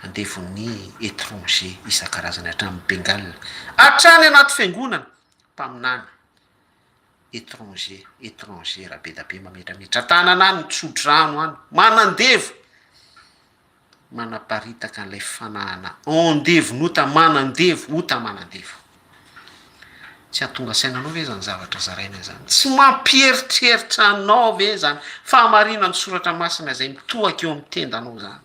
andevon'ny étranger isan-karazany hatramin'ny Bengale, hatrany anaty fiangonana, mpaminany étranger, étranger rabedabe mametrametra tanana any, mitsodrano any, manandevo, manaparitaka an'ilay fanahana andevon'ota, manandevo, ota manandevo. Tsy hahatonga saina anao ve izany zavatra zaraina izany? Tsy mampieritreritra anao ve izany fahamarinan'ny soratra masina izay mitohaka eo amin'ny tendanao izany?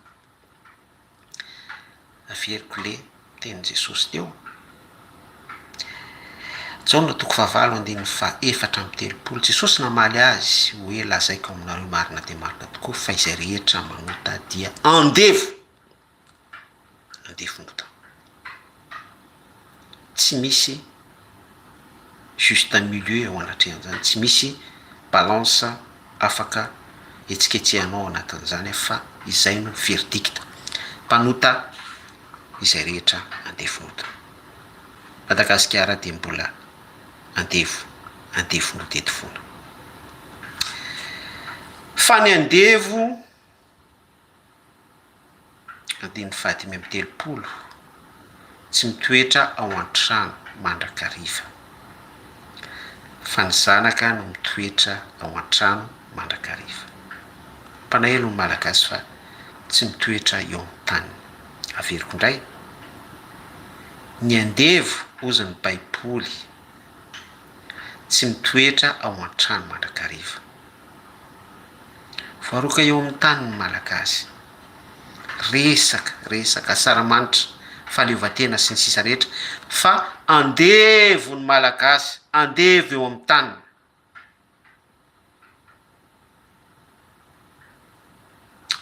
Averiko le tenin'i Jesosy teo. Jaona toko fahavalo andininy faha 34, Jesosy namaly azy hoe lazaiko aminareo marina dia marina tokoa fa izay rehetra manota dia andevo. Andevon'ota. Tsy misy juste milieu eo anatrehan'izany, tsy misy balance afaka hetsiketsehanao ao anatin'izany fa izay no verdict. Mpanota izay rehetra andevon'ota. Madagasikara dia mbola andevo, andevon'ota eto foana. Fa ny andevo Andininy fahadimy amby telopolo, Tsy mitoetra ao an-trano mandrakariva, fa ny zanaka no mitoetra ao an-trano mandrakariva. Mpanahelo ny Malagasy fa tsy mitoetra eo amin'ny taniny. Averiko indray, ny andevo hozy ny Baiboly, tsy mitoetra ao an-trano mandrakariva. Voaroaka eo amin'ny tany ny Malagasy. Resaka, resaka, asaramanitra, fahaleovantena sy ny sisa rehetra fa andevo ny Malagasy, andevo eo amin'ny taniny.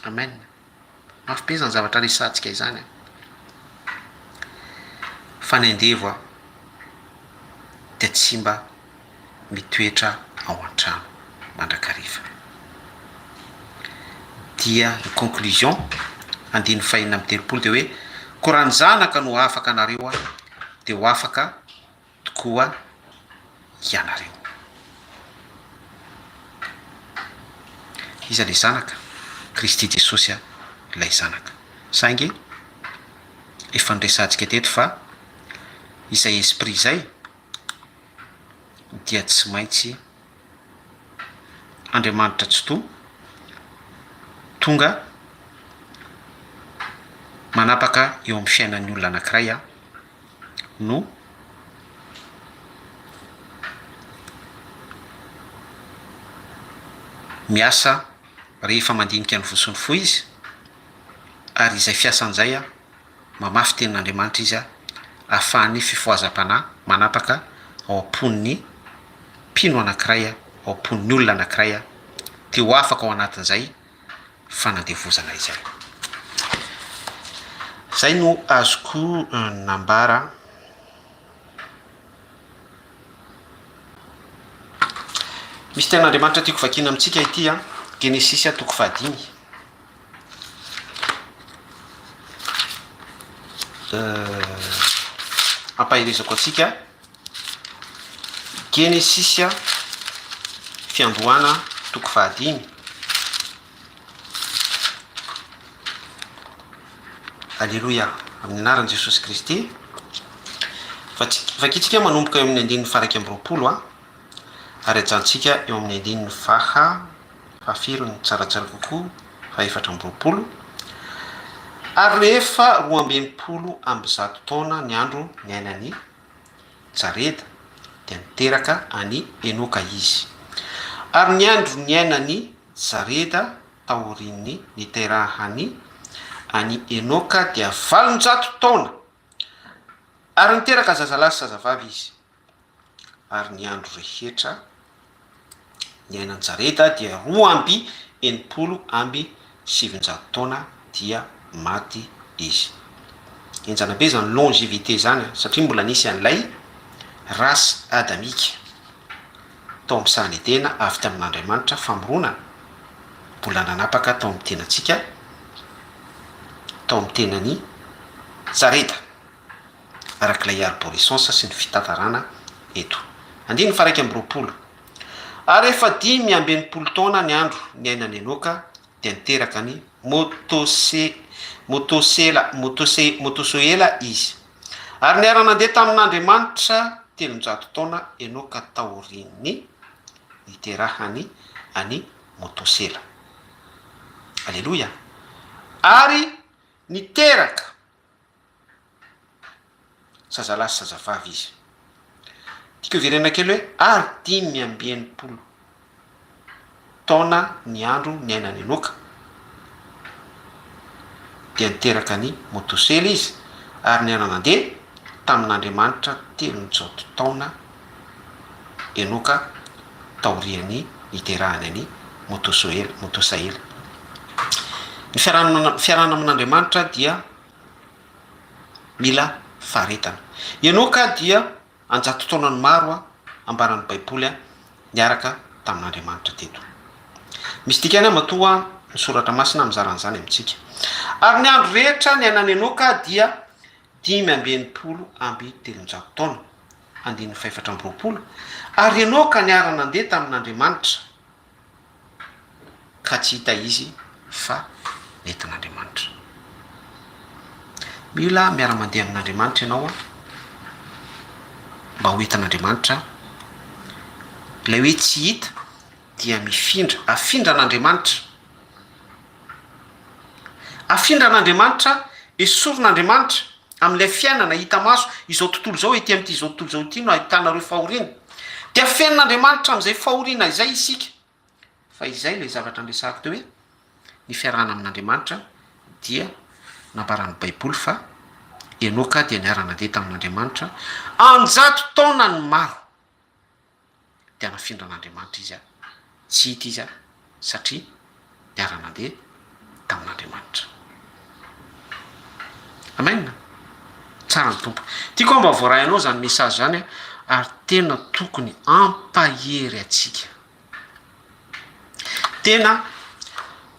Amen. Mafy be izany zavatra resahantsika izany an. Fa ny andevo an, dia tsy mba mitoetra ao an-trano mandrakariva. Dia ny conclusion, andininy fahenina amby telopolo dia hoe, koa raha ny Zanaka no hahafaka anareo dia ho afaka tokoa ianareo. Iza ilay Zanaka? Kristy Jesosy ilay Zanaka. Saingy efa noresahantsika teto fa izay esprit izay dia tsy maintsy Andriamanitra Tsitoha tonga manapaka eo amin'ny fiainan'ny olona anankiray no miasa rehefa mandinika ny voa sy ny fo izy ary izay fiasany izay mamafy tenin'Andriamanitra izy ahafahan'ny fifohazam-panahy manapaka ao am-pon'ny mpino anankiray, ao am-pon'ny olona anankiray te ho afaka ao anatin'izay fanandevozana izay. Izay no azoko nambara. Misy tenin'Andriamanitra tiako vakiana amintsika ity an, Genesisy toko fahadimy. Ampaherezako antsika Genesisy fiandohana toko fahadimy. Aleloia, amin'ny anaran'i Jesosy Kristy. Vakintsika manomboka eo amin'ny andininy faha 21 a, ary ajanontsika eo amin'ny andininy faha fahafiry no tsaratsara kokoa, faha 24. Ary rehefa 162 taona ny andro niainan'i Jareda, dia niteraka an'i Enoka izy. Ary ny andro niainan'i Jareda taorian'ny niterahany an'i Enoka dia 800 taona, ary niteraka zazalahy sy zazavavy izy. Ary ny andro rehetra niainan'i Jareda dia 962 taona dia maty izy. Henjana be izany longévité izany an, satria mbola nisy an'ilay race adamique tao amin'ny sahan'i Edena avy tamin'Andriamanitra famoronana, mbola nanapaka tao amin'ny tenantsika, tao amin'ny tenan'i Jareda. araka ilay arborescence sy ny fitantarana eto. Andininy faha 21. Ary rehefa 65 taona ny andro niainan'i Enoka dia niteraka an'i Motose, Motosela, Motose, Motosoela izy. Ary niara-nandeha tamin'Andriamanitra 300 taona Enoka taorian'ny niterahany an'i Motosela. Aleloia! Ary niteraka Zazalahy sy zazavavy izy. Tiako hiverenana kely hoe ary 65 taona ny andro niainan'i Enoka. Dia niteraka an'i Motosela izy, ary niara-nandeha tamin'Andriamanitra 300 taona Enoka taorian'ny niterahany an'i Motosoela, Motosaela. Ny fiarahana fiarahana amin'Andriamanitra dia mila faharetana. Enoka dia an-jato taonany maro ambaran'ny Baiboly niaraka tamin'Andriamanitra teto. Misy dikany matoa ny soratra masina mizara an'izany amintsika. Ary ny andro rehetra niainan'i Enoka dia 365 taona. Andininy fahefatra amby 20. Ary Enoka niara-nandeha tamin'Andriamanitra, ka tsy hita izy fa nentin'Andriamanitra. Mila miara-mandeha amin'Andriamanitra ianao an, mba ho hitan'Andriamanitra. Ilay hoe tsy hita dia mifindra, afindran'Andriamanitra. Afindran'Andriamanitra, esorin'Andriamanitra amin'ilay fiainana hita maso, izao tontolo izao, ety amin'ity izao tontolo izao ity no ahitanareo fahoriana. Dia afenin'Andriamanitra amin'izay fahoriana izay isika. Fa izay ilay zavatra niresahako teo hoe ny fiarahana amin'Andriamanitra dia nambaran'ny Baiboly fa Enoka dia niara-nandeha tamin'Andriamanitra an-jato taonany maro. Dia nafindran'Andriamanitra izy tsy hita izy satria niara-nandeha tamin'Andriamanitra. Amen. Tsara ny Tompo. Tiako mba voaray anao izany message izany ary tena tokony hampahery antsika. Tena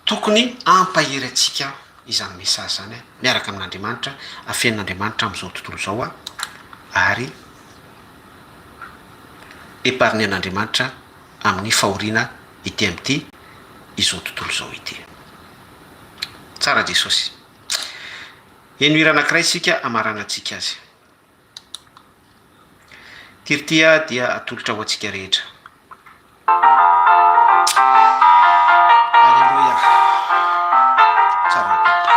tokony hampahery antsika izany message izany miaraka amin'Andriamanitra, afenin'Andriamanitra amin'izao tontolo izao ary épargner-n'Andriamanitra amin'ny fahoriana ety amin'ity izao tontolo izao ity. Tsara Jesosy. Heno hira anankiray isika hamaranantsika azy. Tirtia dia atolotra ho antsika rehetra. Aleloia. Tsara ny Tompo.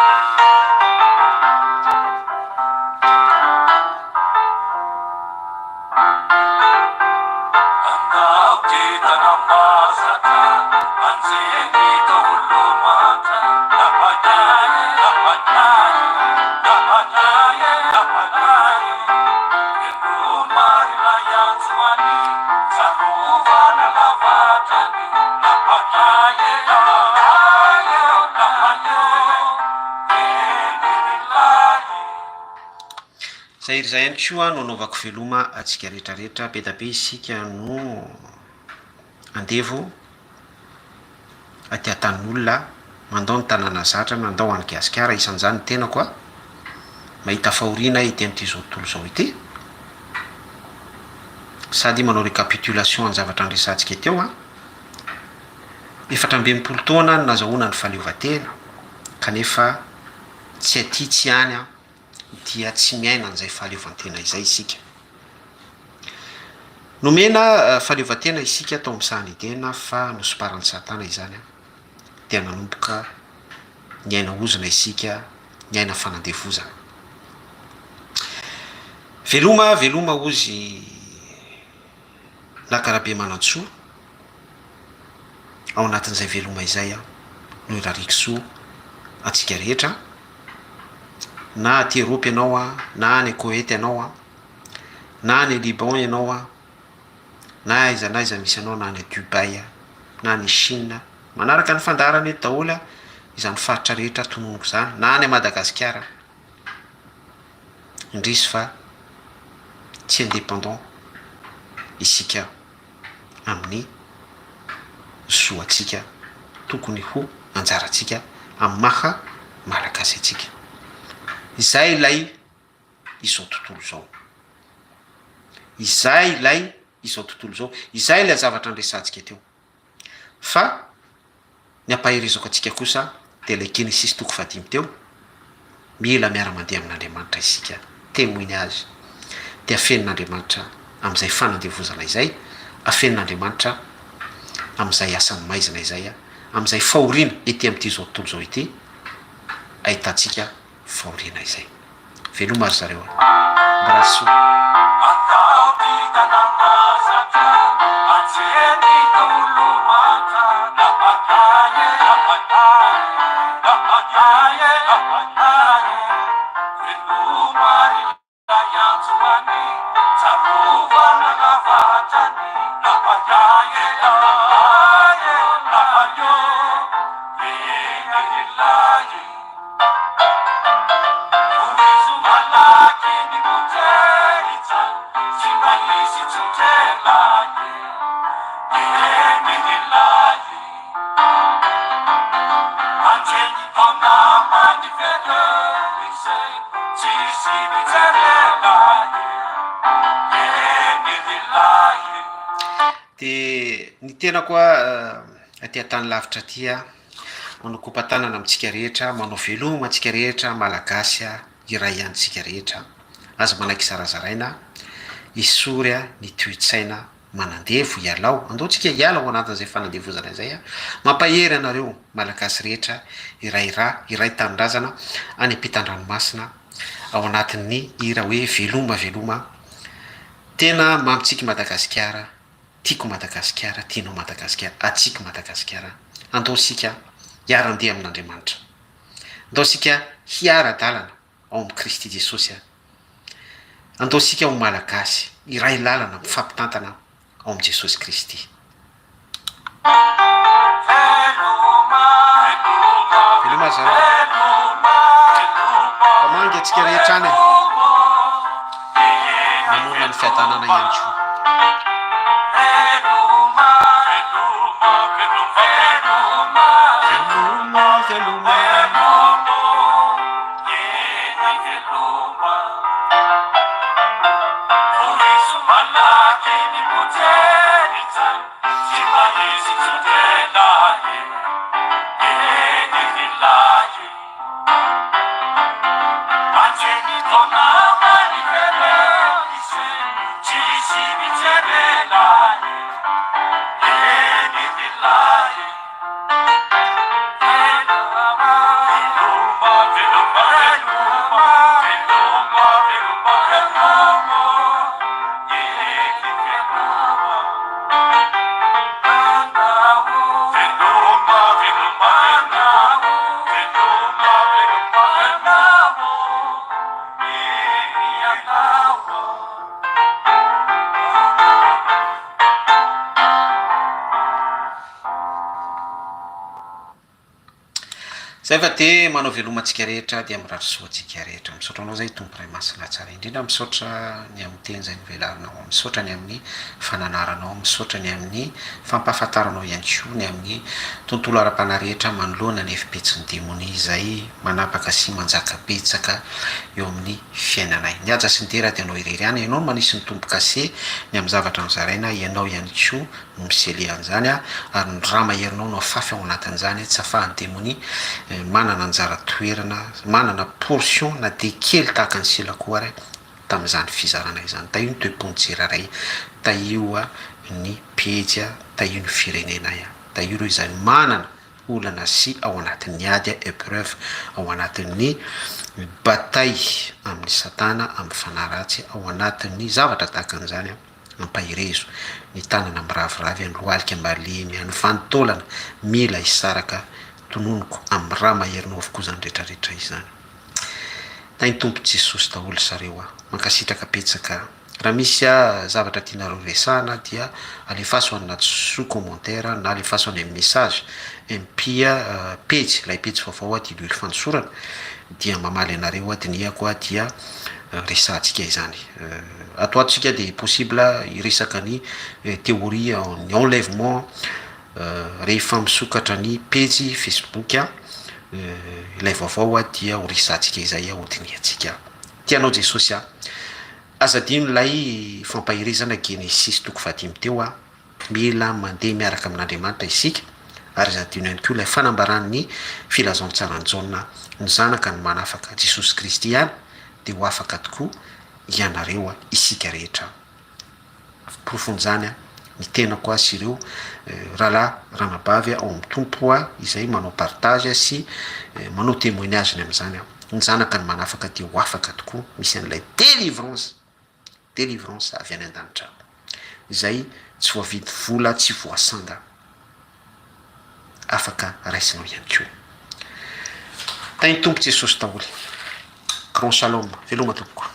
Zay ry zay ihany koa no anaovako veloma antsika rehetra rehetra, be da be isika no andevo aty an-tanin'olona, mandao ny tanàna zatra, mandao an'i Gasikara, isan'izany ny tenako a, mahita fahoriana ety amin'ity izao tontolo izao ity, sady manao récapitulation ny zavatra niresahantsika teo a, 64 taona no nazahoana ny fahaleovantena, kanefa tsy aty tsy any an, dia tsy miaina an'izay fahaleovantena izay isika. Nomena fahaleovantena isika tao amin'ny sahan'i Edena fa nosomparan'i Satana izany dia nanomboka niaina ozona isika, niaina fanandevozana. Veloma, veloma hozy Laka Rabemanantsoa, ao anatin'izay veloma izay no irariako soa antsika rehetra, na aty Eropa ianao na any Koety ianao na any Liban ianao na aiza na aiza misy anao na any Dubaï na any Chine, manaraka ny fandaharana eto daholo izany faritra rehetra tononiko izany na any Madagasikara, indrisy fa tsy indépendant isika amin'ny zo antsika tokony ho anjarantsika amin'ny maha Malagasy antsika. Izay ilay izao tontolo izao. Izay ilay izao tontolo izao. Izay ilay zavatra niresahantsika teo. Fa ny ampaherezako antsika kosa dia ilay Genesisy toko fahadimy teo, mila miara-mandeha amin'Andriamanitra isika, temoiny Azy, dia afenin'Andriamanitra amin'izay fanandevozana izay, afenin'Andriamanitra amin'izay asan'ny maizina izay, amin'izay fahoriana ety amin'ity izao tontolo izao ity, ahitantsika fahoriana izay. Veloma ry zareo a! Mirary soa. Ny tenako a aty an-tany lavitra aty a, manao kopa-tanana amintsika rehetra, manao veloma antsika rehetra Malagasy a, iray ihany tsika rehetra. Aza manaiky zarazaraina, esory a ny toe-tsaina manandevo, ialao, andao tsika hiala ao anatin'izay fanandevozana izay a. Mampahery anareo Malagasy rehetra iray ra, iray tanindrazana any ampitan-dranomasina ao anatin'ny hira hoe veloma veloma. Tena mamintsika Madagasikara. Tiako Madagasikara, tianao Madagasikara, atsiko Madagasikara. Andao isika hiara-andeha amin'Andriamanitra. Andao isika hiara-dalana ao amin'i Kristy Jesosy. Andao isika ho Malagasy, hiray lalana, mifampitantana ao amin'i Jesosy Kristy. Veloma ry zareo. Mpamangy antsika rehetra any e. Manonona ny fiadanana ihany koa. Veloma, veloma. Zay fa de manao veloma antsika rehetra dia mirary soa antsika rehetra. Misaotra anao zay Tompo Ray Masina tsara indrindra, misaotra ny amin'ny teny izay novelarinao, misaotra ny amin'ny fananaranao, misaotra ny amin'ny fampahafantaranao ihany koa ny amin'ny tontolo ara-panahy rehetra manoloana ny hevi-petsin'ny demonia izay manapaka sy manjaka betsaka eo amin'ny fiainanay. Ny haja sy ny dera dia anao irery ihany, ianao no manisy ny tombo-kase ny amin'ny zavatra nozaraina, ianao ihany koa no misele an'izany ary ny rà maherinao no afafy ao anatin'izany, tsy afahan'ny demonia manana anjara toerana, manana portion na dia kely tahaka ny sela koa ary tamin'izany fizarana izany. Tahio ny toe-pon'ny tsirairay, tahio ny pejy, tahio ny firenenay, tahio ireo izay manana olana sy ao anatin'ny ady, épreuve, ao anatin'ny bataille amin'ny satana, amin'ny fanahy ratsy, ao anatin'ny zavatra tahaka an'izany. Ampaherezo ny tanana miraviravy, ny lohalika malemy, ny vanin-taolana mila hisaraka, tononiko amin'ny rà maherinao avokoa izany retraretra izany. Tahin'ny Tompo Jesosy daholo zareo a! Mankasitraka betsaka. Raha misy zavatra tianareo resahana dia alefaso any anaty sous commentaire na alefaso any amin'ny message MP pejy, ilay pejy vaovao diloilo fanosorana dia mamaly anareo aho, dinihako dia resahantsika izany. Ato ho ato tsika dia possible hiresaka ny théorie ny enlèvement rehefa misokatra ny pejy facebook ilay vaovao dia ho resahantsika izay ho dinihantsika. Tia anao Jesosy a! Aza adino ilay fampaherezana Genesisy toko fahadimy teo a! Mila mandeha miaraka amin'Andriamanitra isika ary aza adino ihany koa ilay fanambaran'ny filazantsaran'i Jaona, ny Zanaka no manafaka, Jesosy Kristy ihany dia ho afaka tokoa ianareo, isika rehetra. Porofon'izany ny tenako sy ireo rahalahy ranabavy ao amin'ny Tompo izay manao partage sy manao témoignage ny amin'izany. Ny Zanaka no manafaka dia ho afaka tokoa, misy an'ilay délivrance, délivrance avy any an-danitra izay tsy voavidy vola, tsy voasanda, afaka raisinao ihany koa. Tahin'ny Tompo Jesosy daholo. Grand shalom. Veloma tompoko.